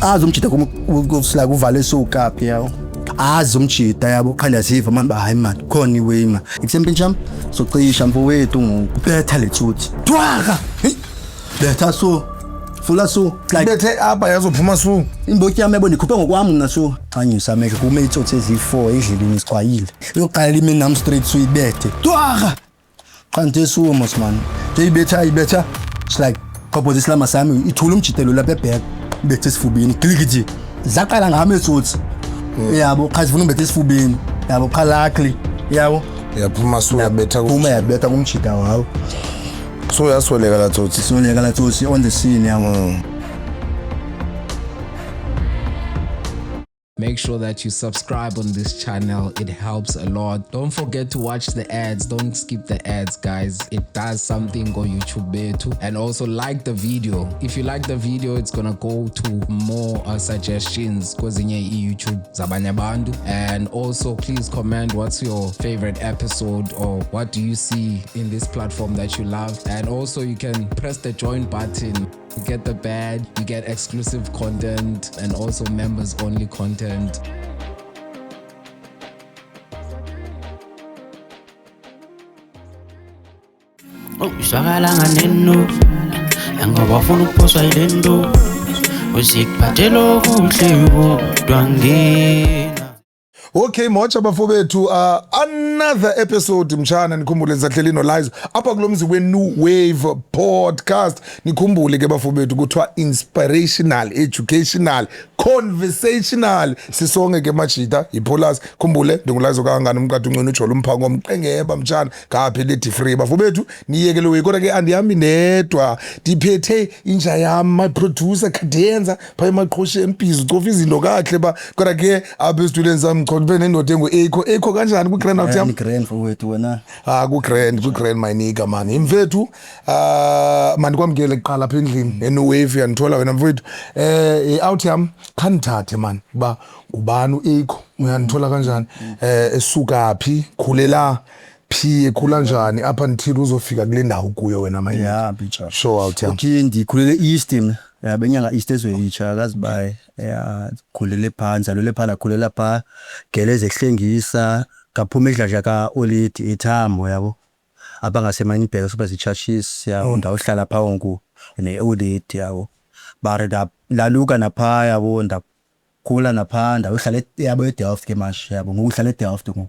Azi umjida kusila kuvale sukaphi yawo. Azi umjida yabo khanda siva manje hayi man khona iway man. Ikusempintshi yami socisha mfowethu ngoku. Betha le tsotsi. Twaka. Hey. Betha so. Fula so. Like Bethe apha yazophuma su. Imbotyi yami yabo ndikhuphe ngokwami mna so. Xa nyusa amehlo kume itsotsi eziyi-4 endleleni sixwayile. Yoqala ime nam straight so ibethe. Twaka. Xa ndithe suwo mos man. Nje ibetha ibetha. It's like qobhoza isilama sami ithula umjidelo lapha ebhek. Ibethe esifubeni. Klikithi. Zaqala ngami etsotsi. Yabo cha zifuna umbethe esifubeni. Yabo cha luckily. Yabo. Yaphuma su yabetha ku. Phuma yabetha kumjida wawo. So yasweleka la tsotsi. Soleka la tsotsi on the scene yabo. Make sure that you subscribe on this channel. It helps a lot. Don't forget to watch the ads. Don't skip the ads, guys. It does something on YouTube too. And also like the video. If you like the video, it's gonna go to more suggestions kwezinye i-YouTube zabanye abantu. And also please comment what's your favorite episode or what do you see in this platform that you love. And also you can press the join button. You get the badge, you get exclusive content and also members only content. Oh, izwakala nganeno ngoba ufuna ukuphoswa yile nto uziphathela okuhle kodwa ngena. Okay, motsha bafowethu, another episode mtshana. Nikhumbule nisahleli noLizo apha kulo mzi we-New Wave Podcast. Nikhumbule ke bafowethu kuthiwa inspirational, educational, conversational. Sisonke ke majita yiPolas. Khumbule ndinguLizo kangangani umqadi uncwini ujola umphango omqengeba mtshana ngaphi lady free bafowethu niyekele way. Kodwa ke andihambi ndedwa, ndiphethe inja yam, my producer Cadenza phaa emaqhoshe empizo ucofa izinto kakuhle ba. Kodwa ke apha esitulweni sam ndichophe nendoda engu-Echo. Echo kanjani kwi-grand out yam? Grand mfowethu wena. Ah, ku-grand, ku-grand my nigga man. Imfethu, mandikwamkele kuqala apha endlini eNew Wave yandithola wena mfethu. I-out yam khandithathe man uba ngubani u-Echo, uyandithola kanjani, esuka phi, khulela phi, ekhula njani apha until uzofika kule ndawo kuyo wena my Yeah, bicha. Sure out yam. Okay, ndikhulele East mna. Ya benyanga East eZwelitsha kazibayi. Ya khulele phaa, ndizalelwe phaa ndakhulela phaa. Geleza ehlengisa, ngaphuma edladla ka-Oledi eThambo yabo. Apha ngaseManibheka soba zii-churches yabo, ndawuhlala phaa ngoku ne-Oledi yabo. Bare ndaluka naphaa yabo, ndakhula naphaa ndayohlala yabo eDelft ke manje yabo. Ngoku uhlala eDelft ngoku.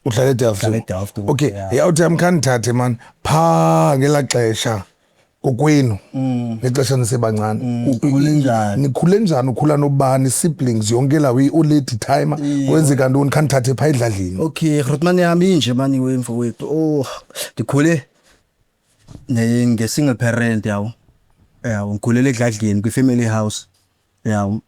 Uhlala eDelft? Uhlala eDelft ngoku, Okay, yeah. i-out yam khandithathe man phaa ngelaa xesha kokwenu ngexesha nisebancane. Ukhule njani? Nikhule njani, ukhula nobani, siblings yonke lawo i-oledi timer kwenzeka ntoni, khandithathe phaa edladleni. Okay, Grootman yami inje mani we mfowethu. Oh, ndikhule nge-single parent yawo. Yawo, ngikhulele edladleni kwi-family house. Yawo.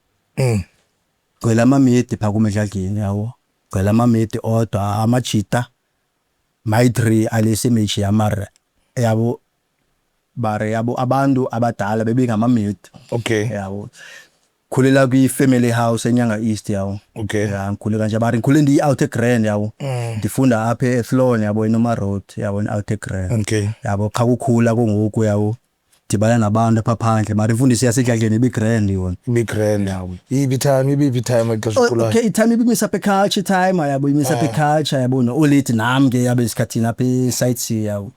Gcwele amamidi phaa kum edladleni yawo. Gcwele amamidi odwa amajita. My three alese meji yamara yabo bare yabo abantu abadala bebengamamidi. Yabo. Khulela kwi-family house eNyanga East yawo. Ya ngikhule kanje bare ngikhule ndiyi-out eGrand yawo. Ndifunda apha eAthlone yabo eNoma Road yabo out eGrand. Yabo qha kukhula kungoku yabo. Dibana nabantu apha phandle mara imfundiso yasedladleni ibi-grand yona. Ibi-grand. Iyiphi time, ibiphi time exesha ukhulayo? Okay, i-time ibimisa apha eculture i-time yabo, imisa apha eculture yabo no-Oledi nam ke yabe esikhathini apha e-site C yabo.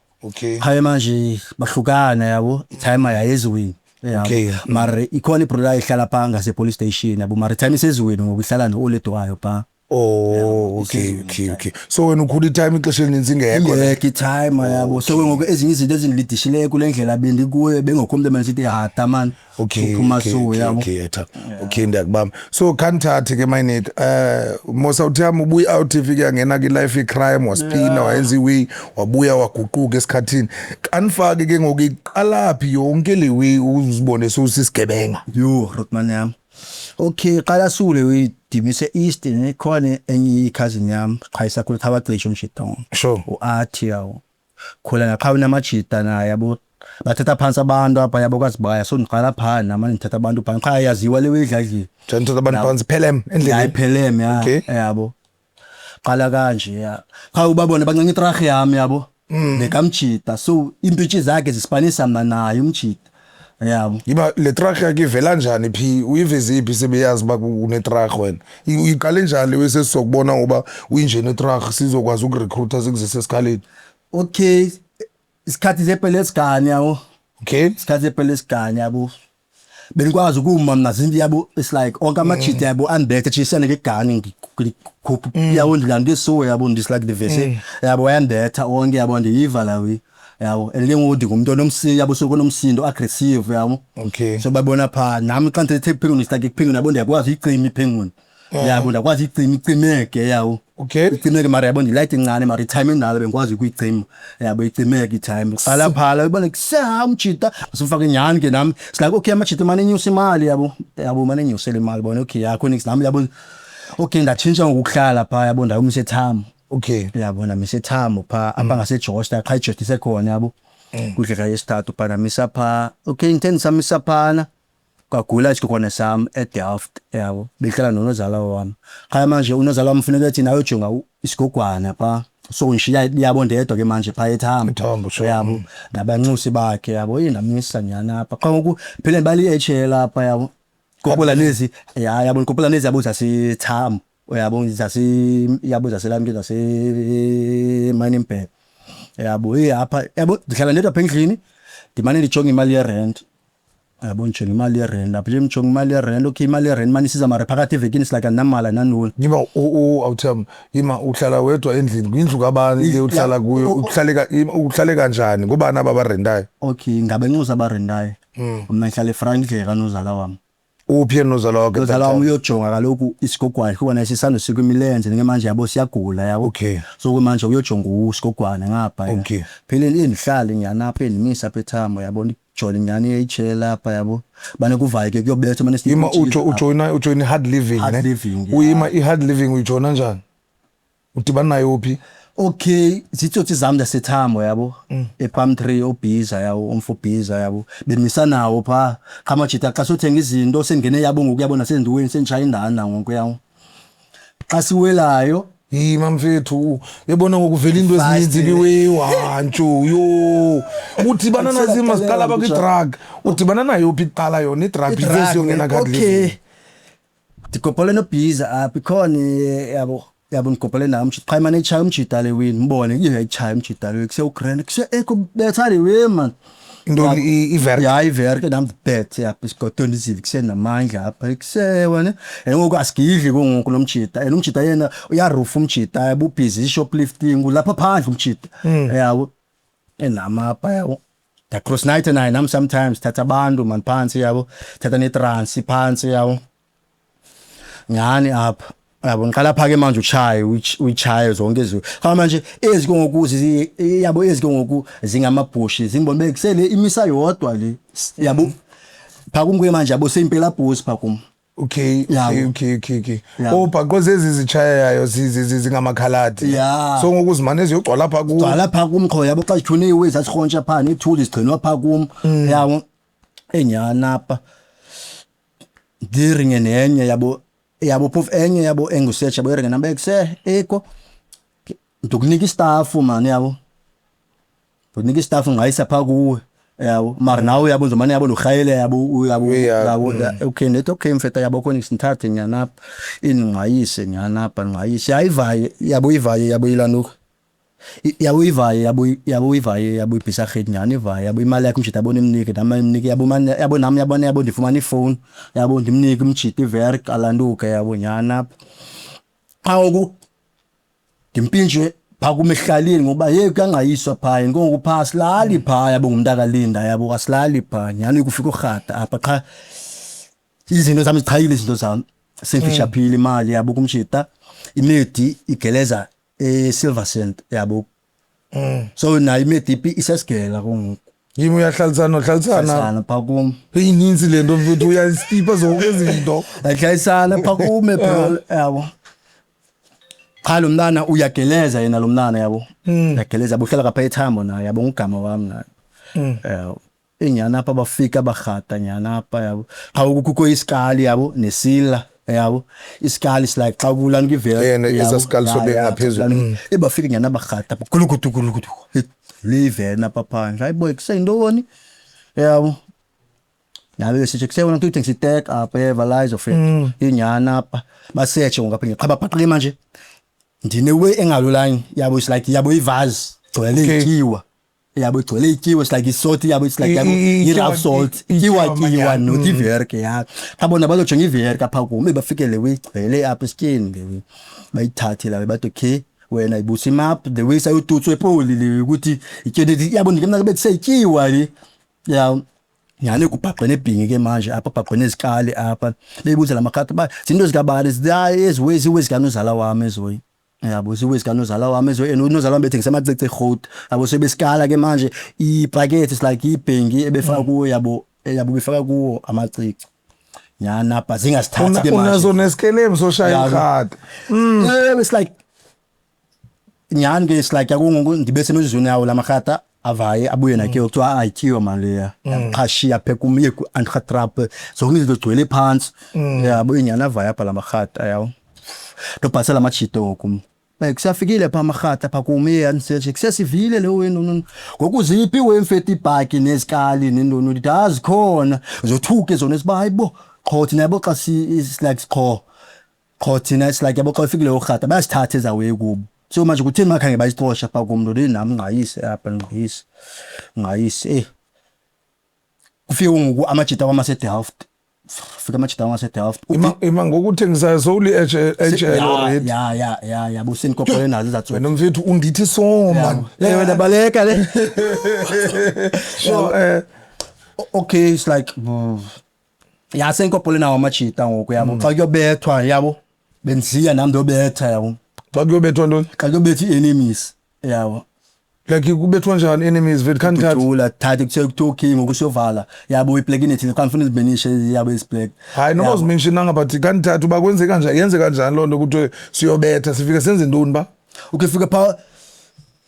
Qha manje bahlukana yabo, i-time yayezweni. Yabo. Mara ikhona ibroda ehlala phaa ngase-police station yabo, mara i-time isezweni ngoku ihlala no-Oledi wayo phaa. Oh, okay. So wena ukhula i-time ixesha elininzi ingekho. Ingekho i-time yabo. So ke ngoku ezinye izinto ezindilidishileyo kule ndlela bendikuyo bengekho umntu ebendisithi hata man. Uphuma so yabo. Okay, yetha. Okay, ndiyakubamba. So khandithathe ke my nigga. Mosa uthi yam ubuye out ifike yangena ki life ye-crime, waspina, wayenza i-way, wabuya waguquka esikhathini. Kanifake ke ngoku iqala phi yonke le way uzibone sowusisigebenga? Yho, Grootman yam. Okay, qala sule uyidimise East ne khona enye i-cousin yam qha isakhula thabacishe umjita. U-Athi yawo. Khula naqha unamajita naye yabo. Bathatha phansi abantu apha yabo kwazibaya so ndiqala phaa nama ndithatha abantu phaa qha yaziwa le wedladlini. Njani uthatha abantu phansi phelem endleleni? Hayi phelem ya. Yabo. Qala kanje ya. Qha ubabone bancinci itrarhi yam yabo. Nekamjita so impintshi zakhe zisipanisa mna naye umjita. Yabo. Yiba le truck yakhe ivela njani phi? Uyiveze phi sebeyazi uba une-truck wena? Uyiqale njani wese sizokubona ngoba uyinjeni e-truck sizokwazi ukurecruiter sikuzise esikhaleni? Okay, isikhathi zebhele esigani, yabo. Isikhathi zebhele esigani, yabo, benikwazi ukuma mna zinto, yabo. It's like onke amajita, yabo, andibethe tshisane ngegani, ngikhupha, yabo, ndilanto so, yabo, ndis like ndivese, yabo, ayandetha onke, yabo, ndiyiva la we, yabo. And ke ngoku ndingumntu onomsindo, yabo, so kunomsindo, aggressive, yabo. So babona phaa nami xa ndithethe iphenguni, it's like iphenguni, yabo, ndiyakwazi uyicima iphenguni, yabo, ndiyakwazi uyicima, icimeke, yabo. Icimeke mara, yabo, ndilayiti incane mara itime endala bengikwazi ukuyicima, yabo, icimeke itime. Qala phala ubona kuseha umjita asufaka inyani ke nami. It's like okay, amajita mane enyusa imali, yabo, yabo, mane enyusela imali, bona, okay, yakho nix nami, yabo. Okay, ndatshintsha ngokuhlala phaa, yabo, ndayomisa ethamo. Yabo, ndamisa ethamo phaa apha ngaseJosta, qha iJosta isekhona, yabo, kwindlela yesithathu phaa ndamisa phaa. Okay, ngithe ndisamisa phana kwagula isigogwane sam eDelft, yabo, behlala nonozala wam. Qha manje unozala wam funeka ethi nayojonga isigogwana phaa, so ngishiya, yabo, ndedwa ke manje phaa eThambo. eThambo, sure. Yabo, nabanxusi bakhe, yabo, ndamisa nyhani apha. Qha ngoku phela ndibali-HL apha, yabo, kopula nezi ya, yabo, kopula nezi, yabo, zaseThambo, yabo, zase, yabo, zaselamke, zase-Manenberg, yabo. Hey, apha, yabo, ndihlala ndedwa apha endlini, ndimane ndijonge imali yerent, yabo, ndijonge imali yerent apha nje, ndijonge imali yerent. Okay, imali yerent mane isiza mara phakathi evekini silike andinamali, andinantoni. Yima, awuthemba, yima, uhlala wedwa endlini, kwindlu kabani le uhlala kuyo? Uhlale uhlale kanjani? Ngobani aba barentayo? Okay, ngabenxusa abarentayo. Mna ndihlala eFrankly kanozala wam. Uphi yena nozala wakho? Nozala wam uyojonga kaloku isigogwane, isigogwane sisandosika imilenze ke manje, yabo, siyagula, yabo. So ke manje uyojonga usigogwane ngapha. Phela endihlale nyhani apha, endimisa apha eThambo, yabo, ndijole nyhani i-HL apha, yabo, bane kuvayo ke kuyobetha mane. Yima, ujoyina i-hard living? Hard Ne? living, yeah. Uyima i-hard living uyijoyina njani? Udibana nayo uphi? Okay, zitsotsi zam zasethambo, yabo, ePalm Tree, obhiza, yabo, umfo obhiza, yabo, bemisa nawo phaa. Qha amajita xa sothenga izinto sendingene, yabo, ngoku, yabo, nasendiweni senditshaya indana ngoku, yabo, xa siwelayo. Yima mfethu, yabona ngoku vele into ezininzi kwiwe wantsho yo udibana nazima siqala apha kwi-drug, udibana nayo phi kuqala yona i-drug before siyongena ku-hard living? Okay, ndigobhole nobhiza apha ikhona, yabo, yabo, ndigobhole naye umjita. Qha imane itshaya umjita le wini, mbone iye yayitshaya umjita le kuse-ugrand kuse ekubetha le we man. Intoni, iverk? Ya, iverke, nam ndibethe apha isigodweni izivi kusenamandla apha kusewa ne. And ngoku asigidli kungoku lo mjita, and umjita yena uyarufa umjita, yabo, ubhizi shoplifting lapha phandle umjita, yabo, enamapha, yabo. Ndacross night naye nam sometimes, thatha abantu man phantsi, yabo, thatha netransi phantsi, yabo, nyhani apha, yabo. Ngiqala pha ke manje utshaye, uyitshaye zonke ezi. Xa manje ezi ke ngoku yabo, ezi ke ngoku zingamabhushi, zingibona bekusele imisa yodwa le, yabo, pha kum ke manje, yabo, seyimpela bhusi pha kum. Yabo. Okay. Yabo. Oh, because ezi zitshayayo zingamakhaladi. Yeah. So ngoku zimane ziyogcwala pha ku Gcwala pha kum qho, yabo, xa zithune iwe zasirhontsha pha neethuli zigcinwa pha kum, yabo. Enyana apha ndiringe nenye, yabo, yabo, phofu enye, yabo, engusetsha, yabo, iringe nami ekuse eko ndikunika istafu man, yabo, ndikunika istafu ngayisa pha kuwe, yabo, mara nawe, yabo, nzomane, yabo, ndurhayele, yabo, yabo. Yabo, okay, ndithi okay mfethu, yabo, khona sindithathe nyana apha indingqayise nyana apha ndingqayise hayivaye, yabo, ivaye, yabo, ilantuka, yabo, ivaye, yabo, yabo, ivaye, yabo, ibhisarheti nyhani ivaye, yabo, imali yakhe umjita, yabo, nimnike nam, imnike, yabo, mane, yabo, nam, yabona, yabo, ndifumana ifowuni, yabo, ndimnike umjita iverk alantuke, yabo, nyhani apha. Qha ngoku ndimpintshe phaa kum ehlaleni ngoba yeyi kuyangqayiswa phaa, and ke ngoku phaa asilali phaa, yabo, ngumntakalinda, yabo, asilali phaa nyhani. Kufika urhata apha qha izinto zam zichayile, izinto zam sendishaphile imali, yabo, kumjita imedi igeleza eSilver Cent, yabo. So nayo imedi ipi isesigela kungoku. Yimi, uyahlalisana, uhlalisana? Hlalisana phaa kum. Ininzi le nto mfethu, uyazistipa zonke izinto. Yahlalisana phaa kume, bro, yabo. Cha, lo mntana uyageleza yena lo mntana, yabo, uyageleza, yabo, uhlala kapha ethambo naye, yabo, ngugama wami naye, yabo. Inyana apha bafika barhata nyana apha, yabo. Xa kukho isikali, yabo, nesila, yabo, isikali is like xa kulana kwivela. Yena, esa sikali sobe ngaphezulu. Ebafika nyana barhata, gulukudu gulukudu, livena apha phandle. Hayi boy, kuseyintoni, yabo? Nabe sithi kuseyona nto uthengisa itek apha evalize of inyana apha basetshe ngapha ngiqhaba manje ndine-way engalulanye yabo, it's like yabo ivazi gcwele ityiwa yabo, igcwele ityiwa, it's like isalt yabo, it's like yabo i-rough salt, ityiwa ityiwa tyiwa manyana. Not iverke ya qha bona bazojonga iverke apha kum, bafike le way igcwele apha esityeni, le way bayithathe la way, bathi okay wena ibusa imap the way sayotutswa epoli le ukuthi ityeni yabo, ndike mna bethi seyityiwa le ya nyhani kubhaqwe nebhingi ke manje apha, bhaqwe nezikali apha, bebuza la makhata uba zinto zikabani, hayi eziwe ziwe zikanozala wam eziwe yabo, ziwe zikanozala wam eziwe, and unozala wam bethengisa amacici erhoti yabo, sebesikala ke manje iipakethi, it's like ibhengi ebefaka kuwo yabo, yabo befaka kuwo amacici nyhani apha zingasithathi ke manje. Unazo neskelem soshaya irhata. It's like nyhani ke, it's like yakungoku ndibe semizuzwini yawo la marhata avaye abuye nakhe kuthiwa ayityiwa mali leya qha shiya phe kum iye ku-angatrap zonke izinto zigcwele phantsi yabo, inyhani avaye apha la marhata yawo, ndobhasela amajito ngoku like siyafikile pha amarhata pha kum iye andiseje kusesivile le wenu ngoku ziphi wemfeti ibhaki nezikali nentoni, ndithi azikhona zothuke zona ziba hayibo qho thina yabo xa si it's like qho qho thina, it's like yabo xa ufikile urhata bayasithatha ezawe kubo, so manje kutheni makhange bayixosha pha kum nto nam ngqayise apha ngqayise ngqayise kufike ngoku amajita wam aseDelft, fika amajita wam aseDelft. Ima ngokuthengisayo sowuli-HL already. Ya, busenikopole nazo ezathu. Wena mfethu undithi so man. Wena baleka le. Sure. Okay, it's like ya senikopole nawo amajita ngoku yabo, xa kuyobethwa yabo benziya nam ndiyobetha yabo. Xa kuyobethwa ntoni? Xa kuyobetha ii-enemies yabo. Like kubethwa njani enemies mfethu, khandithathe? Dudula thathe kuthiwe kuthiwa okay ngoku siyovala yabo iblack inethi xa ndifuna izimenishe yabo isiblack. Hayi noba uzimentionanga, but kandithathe uba kwenzeka kanjani, yenzeka njani loo nto kuthiwe siyobetha, sifike senze ntoni ba? Okay, fika phaa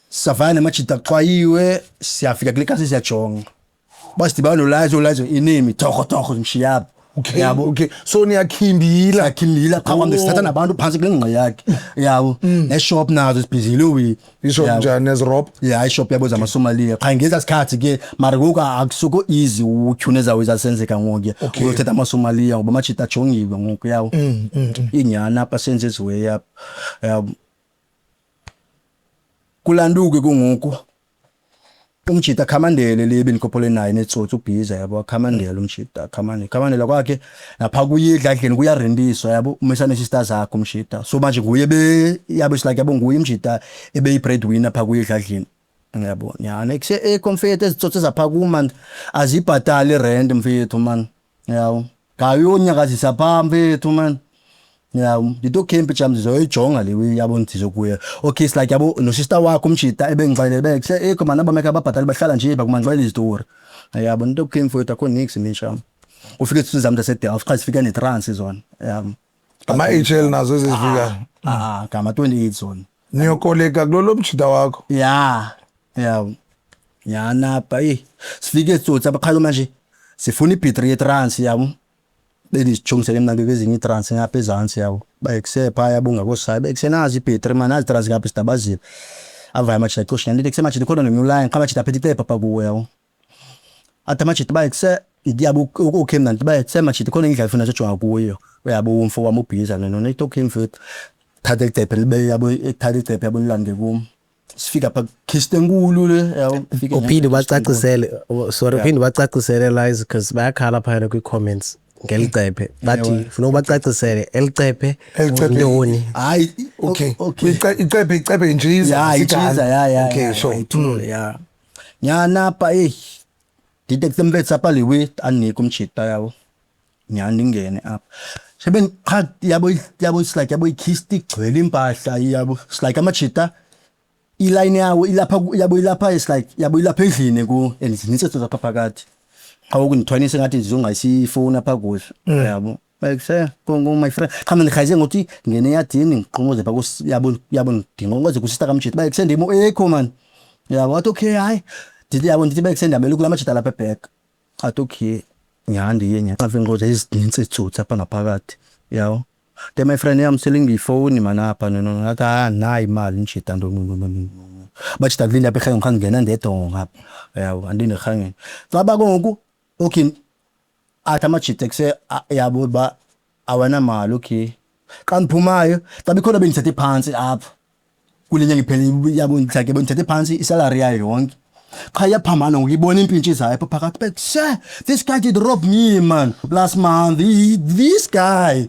savana namajita kuxwayiwe, siyafika kule kasi siyajonga basidibana nolazo lazo inemi torho torho zimshiyapha. Okay, okay, so niyakhimbila. Siyakhimbila qha kwam sithatha nabantu phantsi kule ngqe yakhe yabo, neshop nazo sibhizile uwi. Ishop njani, nezirob? Ya, ishop yabo zamaSomalia qha ngeza sikhathi ke mara ngoku akusuko easy utyhuna ezawo ezasenzeka ngoku uyothetha amaSomalia ngoba amajita ajongiwe ngoku yawo inyani apha senze eziweyi apha yabo kulantuke kungoku umjita akhamandele le bendikhophole naye netsotsi ubhiza yabo, akhamandele umjita akhamandele khamandela kwakhe napha kuye edladleni kuyarentiswa yabo, umisa nesista zakhe umjita, so manje nguye be yabo, it's like yabo nguye umjita ebeyi-breadwinner pha kuye edladleni yabo nyhani kuse ekho mfethu ezitsotsi zapha kum man azibhatali irent mfethu man yabo, ngayonyakazisa phaa mfethu man yabo, ndithi okay mpitsha ndizoyijonga le way yabo ndizokuya okay, it's like yabo nosista wakho umjita ebengixelele bekuse ekho man abameka ababhatali bahlala nje bakumandixelela izitori yabo, ndithi okay mfethu akho niks mitsha ufike itsotsi zam zaseDelft xa zifika netransi zona yabo. Ama-HL nazo ezizifikayo? Ah, ngama-28 zona. Niyokoleka kulo lo mjita wakho? Ya, nyanapa sifike etsotsi abaqhalo manje sifuna ibhitri yetrans yabo, bendizijongisele mna ke kwezinye iitrans ngapha ezantsi yabo, bayikusepha yabo ngakosayi bekusenazo ibhetri man nazi itrans ngapha sidabazile avaye amajita axosha ndithi kusemajita khona new line qha amajita aphethe iphepha pha kuwo yabo, athi amajita bayekuse yabo okay mna ndithi bayekuse majita khona indlela efuna sijonga kuyo uyabo umfo wam ubhiza nona ndithi okay mfethu thatha icephe libe yabo thatha icephe yabo lilande kum sifika pha khiste enkulu le yabo ifike. Uphinde ubacacisele, sorry, uphinde ubacacisele lies because bayakhala phayana kwii-comments ngelicephe, bathi funa ubacacisele elicephe. Elicephe. Ntoni? Hayi. Okay. Okay. Icephe intshiza. Ya, itshiza ya. Okay. Ya, Sure. ithule ya nyana apha ndithi kusemfethu apha lewe andinike umjita yabo nyhani ndingene apha sebe qha yabo yabo, it's like yabo ikhisti igcwele impahla yabo, it's like amajita ilayini yawo ilapha yabo ilapha, it's like yabo ilapha endlini ku and zinintsi apha phakathi xa ukundithwanisa ngathi ndizongayisa ifowuni apha kuzo yabo bayekuse my friend qha mna ndirhayize ngokuthi ngene eyadini ngiqonqoze pha yabo yabo ndinqonqoze kusista kamjita bayekuse ndimo ekho man yabo, wathi okay hayi ndithi yabo ndithi bayekuse ndihambele kula majita lapha ebhek, athi okay nyhani ndiye nyhani xa ndinqoze ezinintsi izitsotsi apha ngaphakathi yabo. The my friend yam selingiyifowuni man apha nono ngathi ah nayi imali njita ntoni bajita kulinda apha erhangeni xa ndingena ndedwa ngapha yabo andindirhangeni caba ke ngoku okay. Athi amajita kuse yabo ba awanamali. Okay, xa ndiphumayo, xa bikhona bendithethe phantsi apha kule nyanga iphele, yabo, ndithathe bendithethe phantsi isalary yayo yonke, qha iyaphambana ngoku, ibona iimpintshi zayo apha phakathi. But sir, this guy did rob me, man, last month. This guy,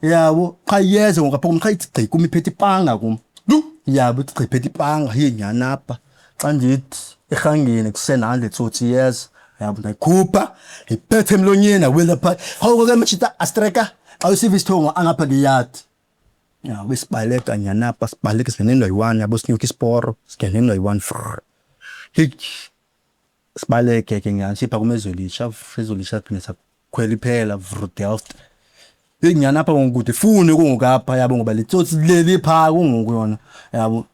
yabo, qha iyeza ngoku apha kum, qha ithi gqi kum iphethe ipanga kum, yabo, ithi gqi iphethe ipanga. Heyi, nyhani apha xa ndithi erhangeni kusenani le tsotsi iyeza, yabo, ndayikhupha iphethe emlonyeni, awela phaa. Rhoko ke amajita astreka xa usiva isithongo angapha ngeyadi, yabo, sibaleka nyhani apha, sibaleka, singene endlu ayi-one, yabo, sinyuka isiporo, singene endlu ayi-one, frrr, heyi, sibaleke ke nyhani sipha kum eZwelitsha, eZwelitsha phinde sakhwela iphela vrr Delft. Heyi, nyhani apha ngoku ndifune kungoku apha, yabo, ngoba le tsotsi leli phaa kungoku yona, yabo,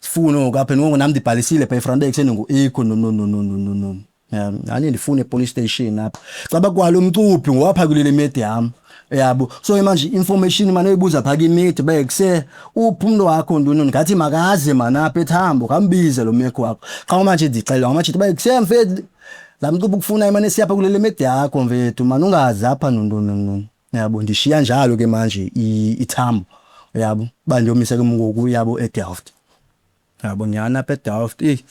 sifune ngoku apha ngoku nam ndibhalisile phaa eFrantex sendingu-Eco. No, no, no, no, no, no, no, ya nani ndifune epolice station apha caba kwalo mcuphi ngowapha kulele medi yam, yabo. So ke manje information mane uyibuza phaa kimedi bekuse uphi umntu wakho ntoni, ngathi makaze mana apha ethambo kambize lo mekho wakho. Xa manje ndixelelwa ngamajita uba kuse mfethu laa mcuphi ukufuna imane siyapha kulele medi yakho, mfethu, mani ungazi apha nontoni nontoni, yabo. Ndishiya njalo ke manje ithambo, yabo, uba ndiyomisa ke ngoku, yabo, eDelft, yabo. Nyhani apha eDelft eyi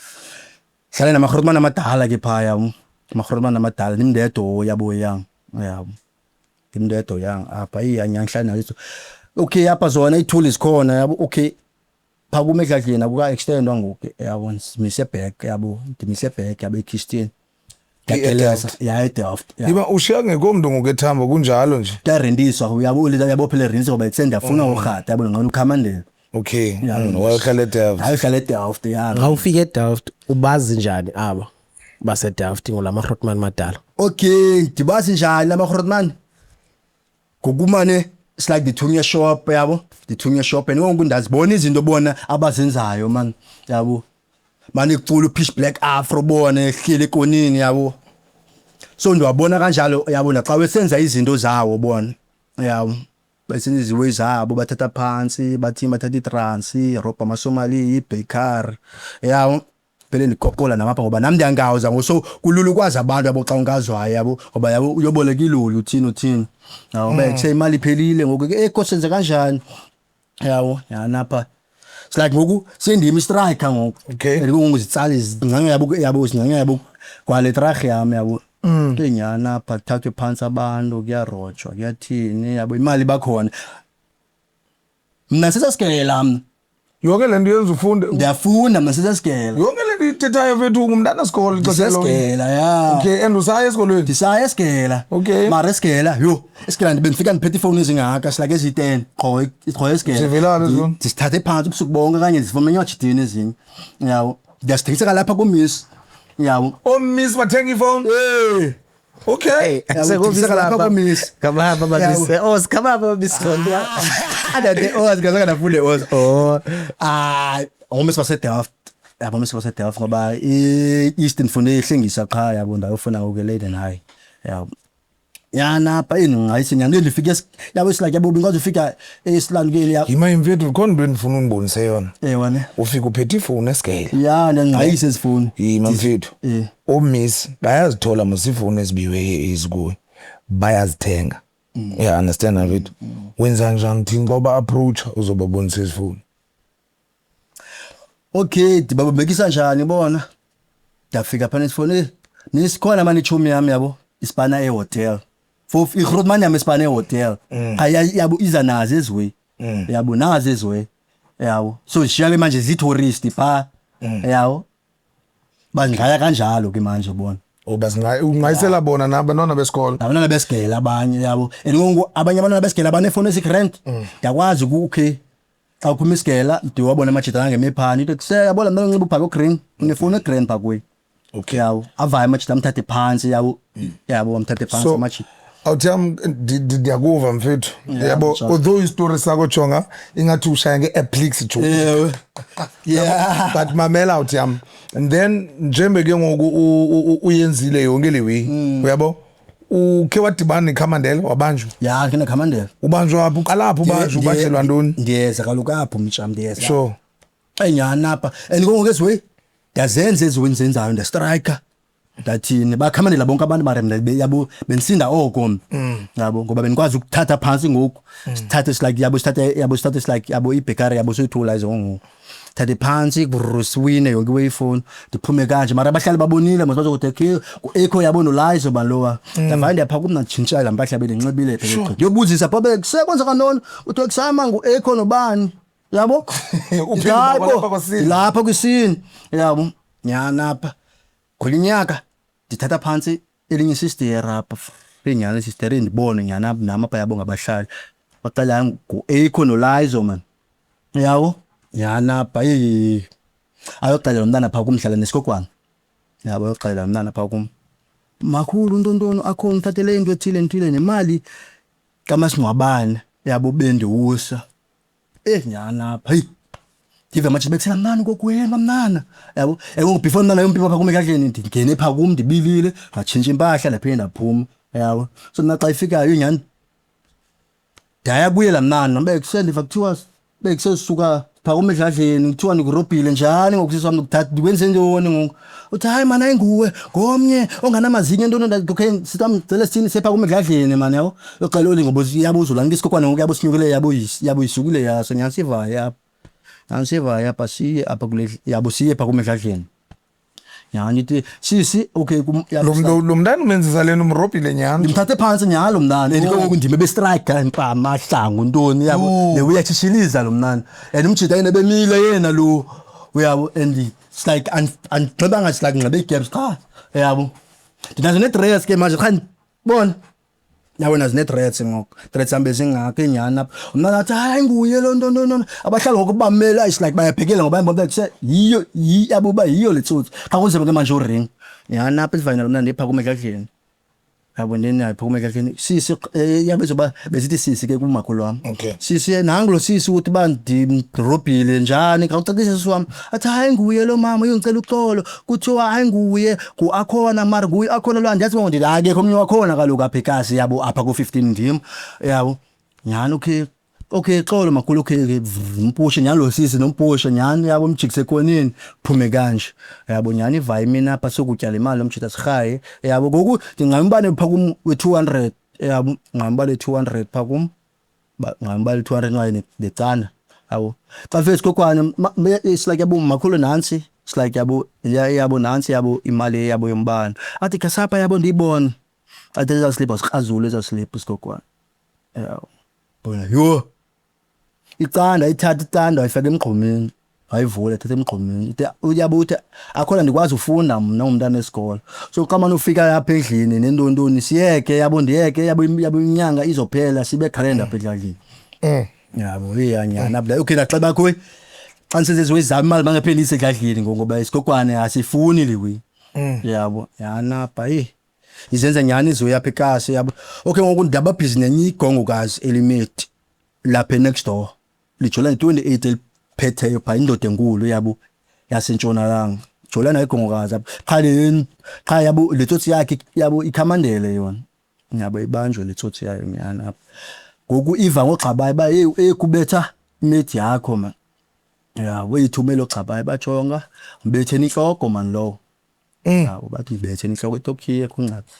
hlale namagrotman amadala ke phaa, yabo, amagrotman amadala, ndim ndedwa, yabo, yang, yabo, ndim ndedwa yang apha. Eyi, nyhani ngihlale nazo. Okay, apha zona iithuli zikhona, yabo. Okay, phaa kum edladleni akuka-extendwa ngoku, yabo, ndimise back, yabo, ndimise back, yabo, eKirsten ndiyageleza ya eDelft, ya. Iba ushiya ngekho mntu ngoku ethambo kunjalo nje. Kuyarentiswa, uyabo, yabo, phela erentisa ngoba ndiyafuna urhata, yabo, ngcono ukhamandela. Okay. Ya. Wayohlala eDelft. Hayi, uhlala eDelft, ya. Xa ufika eDelft ubazi njani aba baseDelft ngolaa magrotman madala? Okay, ndibazi njani la magrotman? Ngokumane it's like ndithunywe shop, yabo, ndithunywe shop and ngoku ndazibona izinto bona abazenzayo, man, yabo, mane kucula uPitch Black Afro, bona ehleli ekonini, yabo. So ndiwabona kanjalo, yabo, naxa besenza izinto zawo bona, yabo, besenza iziwe zabo, bathatha phantsi, bathi bathatha iitransi, robha amaSomali, ibakery, yabo, phele ndikokola namapha ngoba nam ndiyangawuza ngoku. So kulula ukwazi abantu, yabo, xa ungazwayo, yabo, ngoba, yabo, uyoboleka iloli, uthini uthini, yabo, bekuse imali iphelile ngoku ke, ekho senze kanjani, yabo. Nyhani apha it's like ngoku sendim istriker ngoku. And ngoku zitsala zincanca, yabo, yabo, zincanca, yabo, kwale trarh yam, yabo. Eyi, nyhani apha kuthathwe phantsi abantu, kuyarojwa, kuyathini, yabo, imali bakhona, mna sisesigela mna. Yonke le nto yenza ufunde. Ndiyafunda mna, sisesigela. Yonke le nto ithethayo fethu ngumntana sikolo ixesha lonke. Ndisesigela, ya. Okay, and usaya esikolweni? Ndisaya esigela. Mara esigela, yho, esigela ndibe ndifika ndiphethe iifowuni ezingaka silake eziyi-10 qho qho esigela. Zivelaphi ezi fowuni? Ndisithathe phantsi ubusuku bonke okanye ndizifumene enyajidini ezinye, yabo, ndiyazithengisa lapha kumiss, yabo. Oomiss bathenga ifowuni? Hey. Okay. Ndithengisa lapha kumiss. Ngamahamba babise os, ngamahamba babise. Andade oz ngazange ndafunde oz. Oh. Hayi, ngomiss baseDelft, yabo, miss baseDelft ngoba i-East ndifunde ihlengisa qha, yabo, ndayofuna ngoku eLaden High, yabo. Yana apha endingayise nyani ndifike yabo, it's like, yabo, bengikwazi ufika esilandukeli ya. Yima mfethu, khona into endifuna undibonise yona. Ewa ne. Ufika uphethe ifowuni esigele. Ya, ndiyangqayisa ezifowuni. Yima mfethu. Oomiss bayazithola mos iifowuni ezibiwe ezikuwe, bayazithenga. Yeah, understand mfethu. Wenza njani thini xa uba approach uzobabonisa izifowuni? Okay, ndibabambekisa njani bona? Ndafika phana esifowuni, nisikhona mani itshomi yam, yabo, isipana ehotel for igrootman yam isipana ehotel. Hayi, yabo, iza nazo eziwe, yabo, nazo eziwe, yabo. So zishiya ke manje zii-tourist phaa, yabo, bandingaya kanjalo ke manje bona. Ungayisela bona nabantwana besikolo. Nabantwana besigela abanye, yabo, and ngoku abanye abantwana besigela baneefowuni ezigrand. Ndiyakwazi okay, xa uphuma isigela ndiwabona amajita angemephani into kuse, yabo, laa mntana unxiba ubhaka ogreen unefowuni egrand phaa kuye. Yabo, avaye amajita amthathe phantsi, yabo, yabo, amthathe phantsi So amajita. Awuthiyam, ndiyakuva mfethu, yabo. Njalo. Although isitori sakho, jonga, ingathi ushaya nge-Applix jo. Ewe, yeah. But mamela, awuthiyam, and then njembe ke ngoku uyenzile yonke le way, uyabo, ukhe wadibana nekhamandela, wabanjwa? Ya, ke nekhamandela. Ubanjwa phi? Uqala phi ubanjwa? Ubanjelwa ntoni? Ndiyeza kaloku apho, mtsham, ndiyeza. Enyhani apha and ngoku eziwe ndiyazenza eziwe ndizenzayo, ndiyastrika. Ndathini bakhamanela bonke abantu mara mna yabo bendisinda oko mna. Yabo ngoba bendikwazi ukuthatha phantsi ngoku. Sithathe it's like yabo sithathe yabo sithathe it's like yabo ibhekari yabo soyithula ngoku. Thathe phantsi brr siwine yonke iwayifoni ndiphume kanje mara abahlali babonile mos bazokuthi okay ku-echo yabo nolayizo bani lowa. Ndavaya ndiyapha kum ndatshintsha laa mpahla bendinxibile phela. Ndiyobuzisa pha bekusekwenzeka ntoni kuthiwa kusama ngu-echo nobani. Yabo? Uphinde Hayi ubaba bo, lapha kwasini. Lapha kwisini. Yabo. Nyhani apha. Ngolinyaka ndithatha phantsi elinye isisteri apha. Inyhani isisteri ndibone nyhani apha nam apha yabo ngabahlali. Baxela ngu-Echo noLizo man. Yabo? Nyhani apha eyi. Ayoxelela umntana phaa kum hlala nesikokwana. Yabo ayoxelela umntana phaa kum. Makhulu ntontoni akho ndithathele into ethile nthile nemali kamasingcwabane yabo bendiwusa. Eh nyhani apha heyi. Ndive manje bekuthela mnani kokwenu kamnana. Yabo, yabo before mnana yompipa pha kum ekadleni ndingene pha kum ndibilile, ndatshintsha impahla ndaphinde ndaphuma. Yabo. So mna xa ifikayo inyhani ndaya kuye laa mnana bekuse ndiva kuthiwa bekusesuka phaa kum edladleni kuthiwa ndikurobhile njani ngoku sisi wam ndikuthatha ndikwenze ntoni ngoku. Uthi hayi mani ayinguwe ngomnye onganamazinyo ntoni okay sisi wam ndicela sithini sipha kum edladleni mani yabo. Uxela oli ngoba yabo uzolanika isikokwane ngoku yabo sinyukile yabo yabo isukile yaso nyhani sivaye apha. Nyhani sivaye apha siye apha kule yabo siye phaa kum edladleni. Nyhani ithi sisi okay kum Lo lo lo mntana umenzisa lento umrobhile nyhani. Ndimthathe phantsi nyhani lo mntana and ke ngoku ndim ebestrike mpama mahlangu ntoni yabo le uyatshitshiliza lo mntana and umjita yena ebemile yena lo uyabo and it's like andinxibanga it's like ndinxibe ii-caps qha yabo ndinazo nee-dress ke manje qha bona yabo nazo nee-dreads ngoku dreads zam bezingako inyhani apha umntana athi hayi nguye lo nto nto nto abahlali ngoku bamele it's like bayabhekela ngoba bayambona kuse yiyo yabo uba yiyo le tsotsi xa kunzima ke manje uring nyhani apha isivayina lo mntana ndipha kum edladleni yabo ndinayo phuma edladleni sisi yabo izoba besithi sisi ke kumakhulu wam. Okay. Sisi nangu lo sisi uthi uba ndimrobhile njani khawucacise sisi wam. Athi hayi nguye lo mama uyongicela uxolo kuthiwa hayi nguye nguAkhona mara nguye uAkhona lo andiyazi ngoku ndithi akekho omnye wakhona kaloku apha ekasi yabo apha ku-15 ndim yabo. Nyhani okay okay xolo makhulu okay mpushe nyhani lo sisi nompushe nyhani yabo umjikise ekoneni phume kanje yabo nyhani ivaye imini apha sokutya le mali lomjita sirhaye yabo ngoku ndingambane phaa kum we-200 yabo ngambale 200 phaa kum ngambale 200 nxa necanda yabo xa fika esikokwane it's like yabo makhulu nantsi it's like yabo yabo nantsi yabo imali yabo yombane athi khasapha yabo ndiyibone athi ezaa sliphu asikrazule ezaa sliphu isikokwane yabo bona yho icanda ithatha icanda wayifaka emgqomeni wayivula ethatha emgqomeni ithi uyabo uthi akhona ndikwazi ufunda mna ungumntana wesikolo so xa mane ufika apha endlini nentontoni siyeke yabo ndiyeke yabo yabo inyanga izophela sibe grand apha edladleni yabo iyanyana apha okay naxa bakho xa ndisenze zam imali bangaphelisi edladleni ngoba isikokwane asifuni liwi yabo yanapha eyi izenza nyhani izoya apha ekasi yabo okay ngoku ndaba busy nenye igongokazi elimeti lapha next door lijola ne-28 eliphetheyo phaa indoda enkulu yabo yasentshonalanga jola nayo igongokazi apha qha le qha yabo le tsotsi yakhe yabo ikhamandele yona yabo ibanjwe le tsotsi yayo nyhani apha ngoku iva ngogxabayi uba heyi ekubetha imedi yakho man yabo iyithumela ogxabayi bajonga mbetheni intloko man lowo yabo bathi ndibetheni intloko ithi okay kungxaki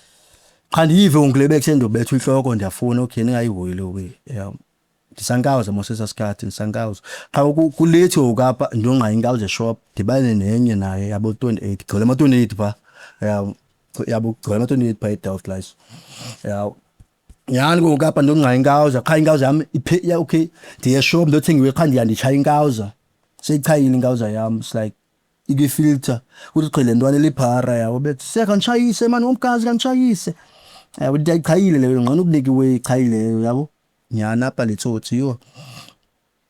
qha ndiyive ngoku le bekuse ndiyobethwa intloko ndiyafuna okay ningayihoyi le way yabo ndisankawuza mos esaa sikhathi ndisankawuza qha kulethi ngoku apha ndiyongqaya inkawuza eshop ndibane nenye naye yabo 28 gcwele ama-28 phaa yabo yabo gcwele ama-28 phaa eDelft Lies yabo nyhani ngoku apha ndiyongqaya inkawuza qha inkawuza yam ya okay ndiye eshop ndiyothenga qha ndiya nditshaya inkawuza seyichayile inkawuza yam it's like ikwi-filter kuthi qhi le ntwana eliphara yabo bethi seka nditshayise mani ngomgazi kanditshayise yabo ndiyayichayile leyo ngcono ukunika iwe ichayile yabo nyhani apha le tsotsi yho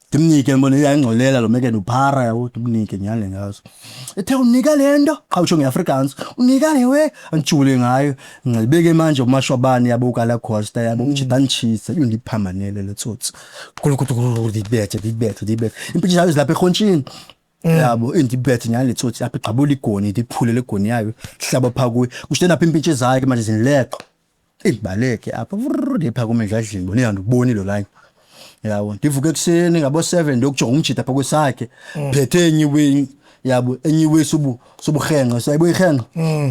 ndimnike mbona iyayingxolela lo meke uphara yabo ndimnike nyhani le ngazo ethe unika le nto qha utsho ngeAfrikaans unika le we andijule ngayo ngibeke manje umashwabane yabo kala costa yabo umjita anditshise iyo ndiphambanele le tsotsi ndibethe ndibethe ndibethe impintshi zayo zilapha erhontshini yabo indibethe nyhani le tsotsi apha igqabula igoni ndiphule le goni yayo hlaba phaa kuyo kusho napha iimpintshi zayo ke manje zindileqa indibaleke apha vrr ndipha kum edladleni bona ingandiboni lo line yabo ndivuke ekuseni ngabo-7 ndiyokujonga umjita phaa kwesakhe phethe enye iwing. Yabo, enye iwe subu subuhenqa, sayibo ihenqa.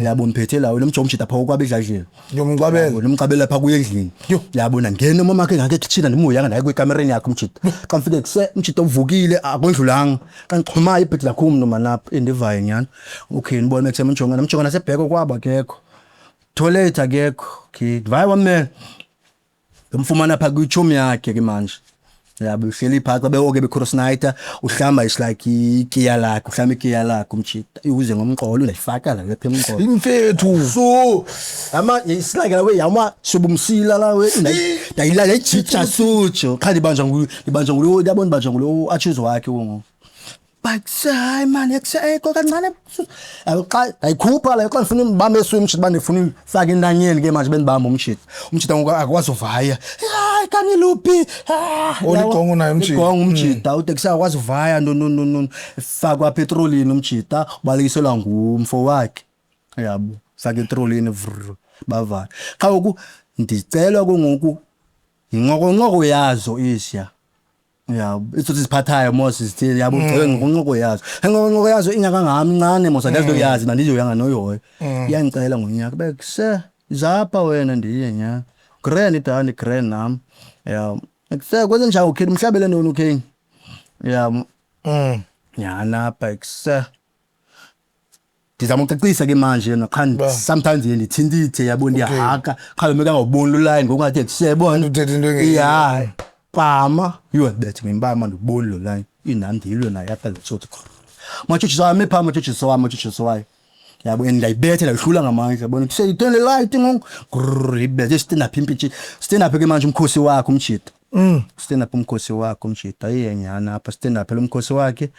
Yabo, ngiphethe lawo nomjomo umjita pha kwabe edladleni. Ngiyomqabela. Yabo, nomqabela pha kuye endlini. Yo. Yabo, nangena umama wakhe ngake ekhitshini ndimuyanga naye kwikamereni yakhe umjita. Xa ngifike kuse umjita uvukile akondlulanga. Xa ngixhumayo ibhedi lakho umntu manapha endivayo nyana. Okay, ndibone kuse mjonga namjonga nasebheko kwabo akekho. Toilet akekho. Okay, ndivaye wamela. Ndimfumana pha kwitshomi yakhe ke manje. Yabo, uhleli phaa xa bewoke becrossnighter, uhlamba is like ikiya lakhe, uhlamba ikiya lakhe umjita. Uze ngomqolo ndayifaka la lapha emqolo. Imfethu. So ama it's like la way yama sobumsila la we ndayila yayijija sujo qha ndibanjwa ngu ndibanjwa ngulo yabo ndibanjwa ngulo atshuzo wakhe ngoku. But hayi man ekho kancane yabo xa ndayikhupha la xa ndifuna ndibambe eswini umjita uba ndifuna uyifaka entanyeni ke manje bendibamba umjita. Umjita ngoku akwazi uvaya. Hayi kaniluphi. Oh, ligongo naye umjita. Ligongo umjita ude kusakwazi uvaya no no no no fakwa apha etrolini umjita ubalekiselwa ngumfo wakhe. Yabo, faka etrolini vrr bavale. Xa ngoku ndicelwa ke ngoku yinqokonqoko yazo isiya. Yabo, itsotsi ziphathayo mos zithile yabo ugcwele nqokonqoko yazo. Inqokonqoko yazo inyaka ngami incane mos andazi uyazi mna ndizoyanga noyihoya. Iyandicela ngonyaka bekuse zapha wena ndiye nyana. Grand idani grand nam. Yabo. Ekuse kwenze njani ukhini umhlabele ntoni ukhini? Yabo. Nyana apha ekuse. Ndizama ucacisa ke manje yena qha sometimes ndiye ndithintithe yabo ndiyahaka qha lo meka ngawuboni lo line ngokungathi ekusebona Uthetha into engeyiyo. ya pama yho bethe ngempama ndiboni lo line inam ndiyilwe naye apha le tsotsi matshutshiso wami phaa matshutshiso wami matshutshiso wayo yabo and ndayibetha ndayihlula ngamandla yabona seyitheni le light ngoku grrr ibethe stand up impintshi stand up ke manje umkhosi wakhe umjita stand up umkhosi wakhe umjita iye nyana apha stand up lo mkhosi wakhe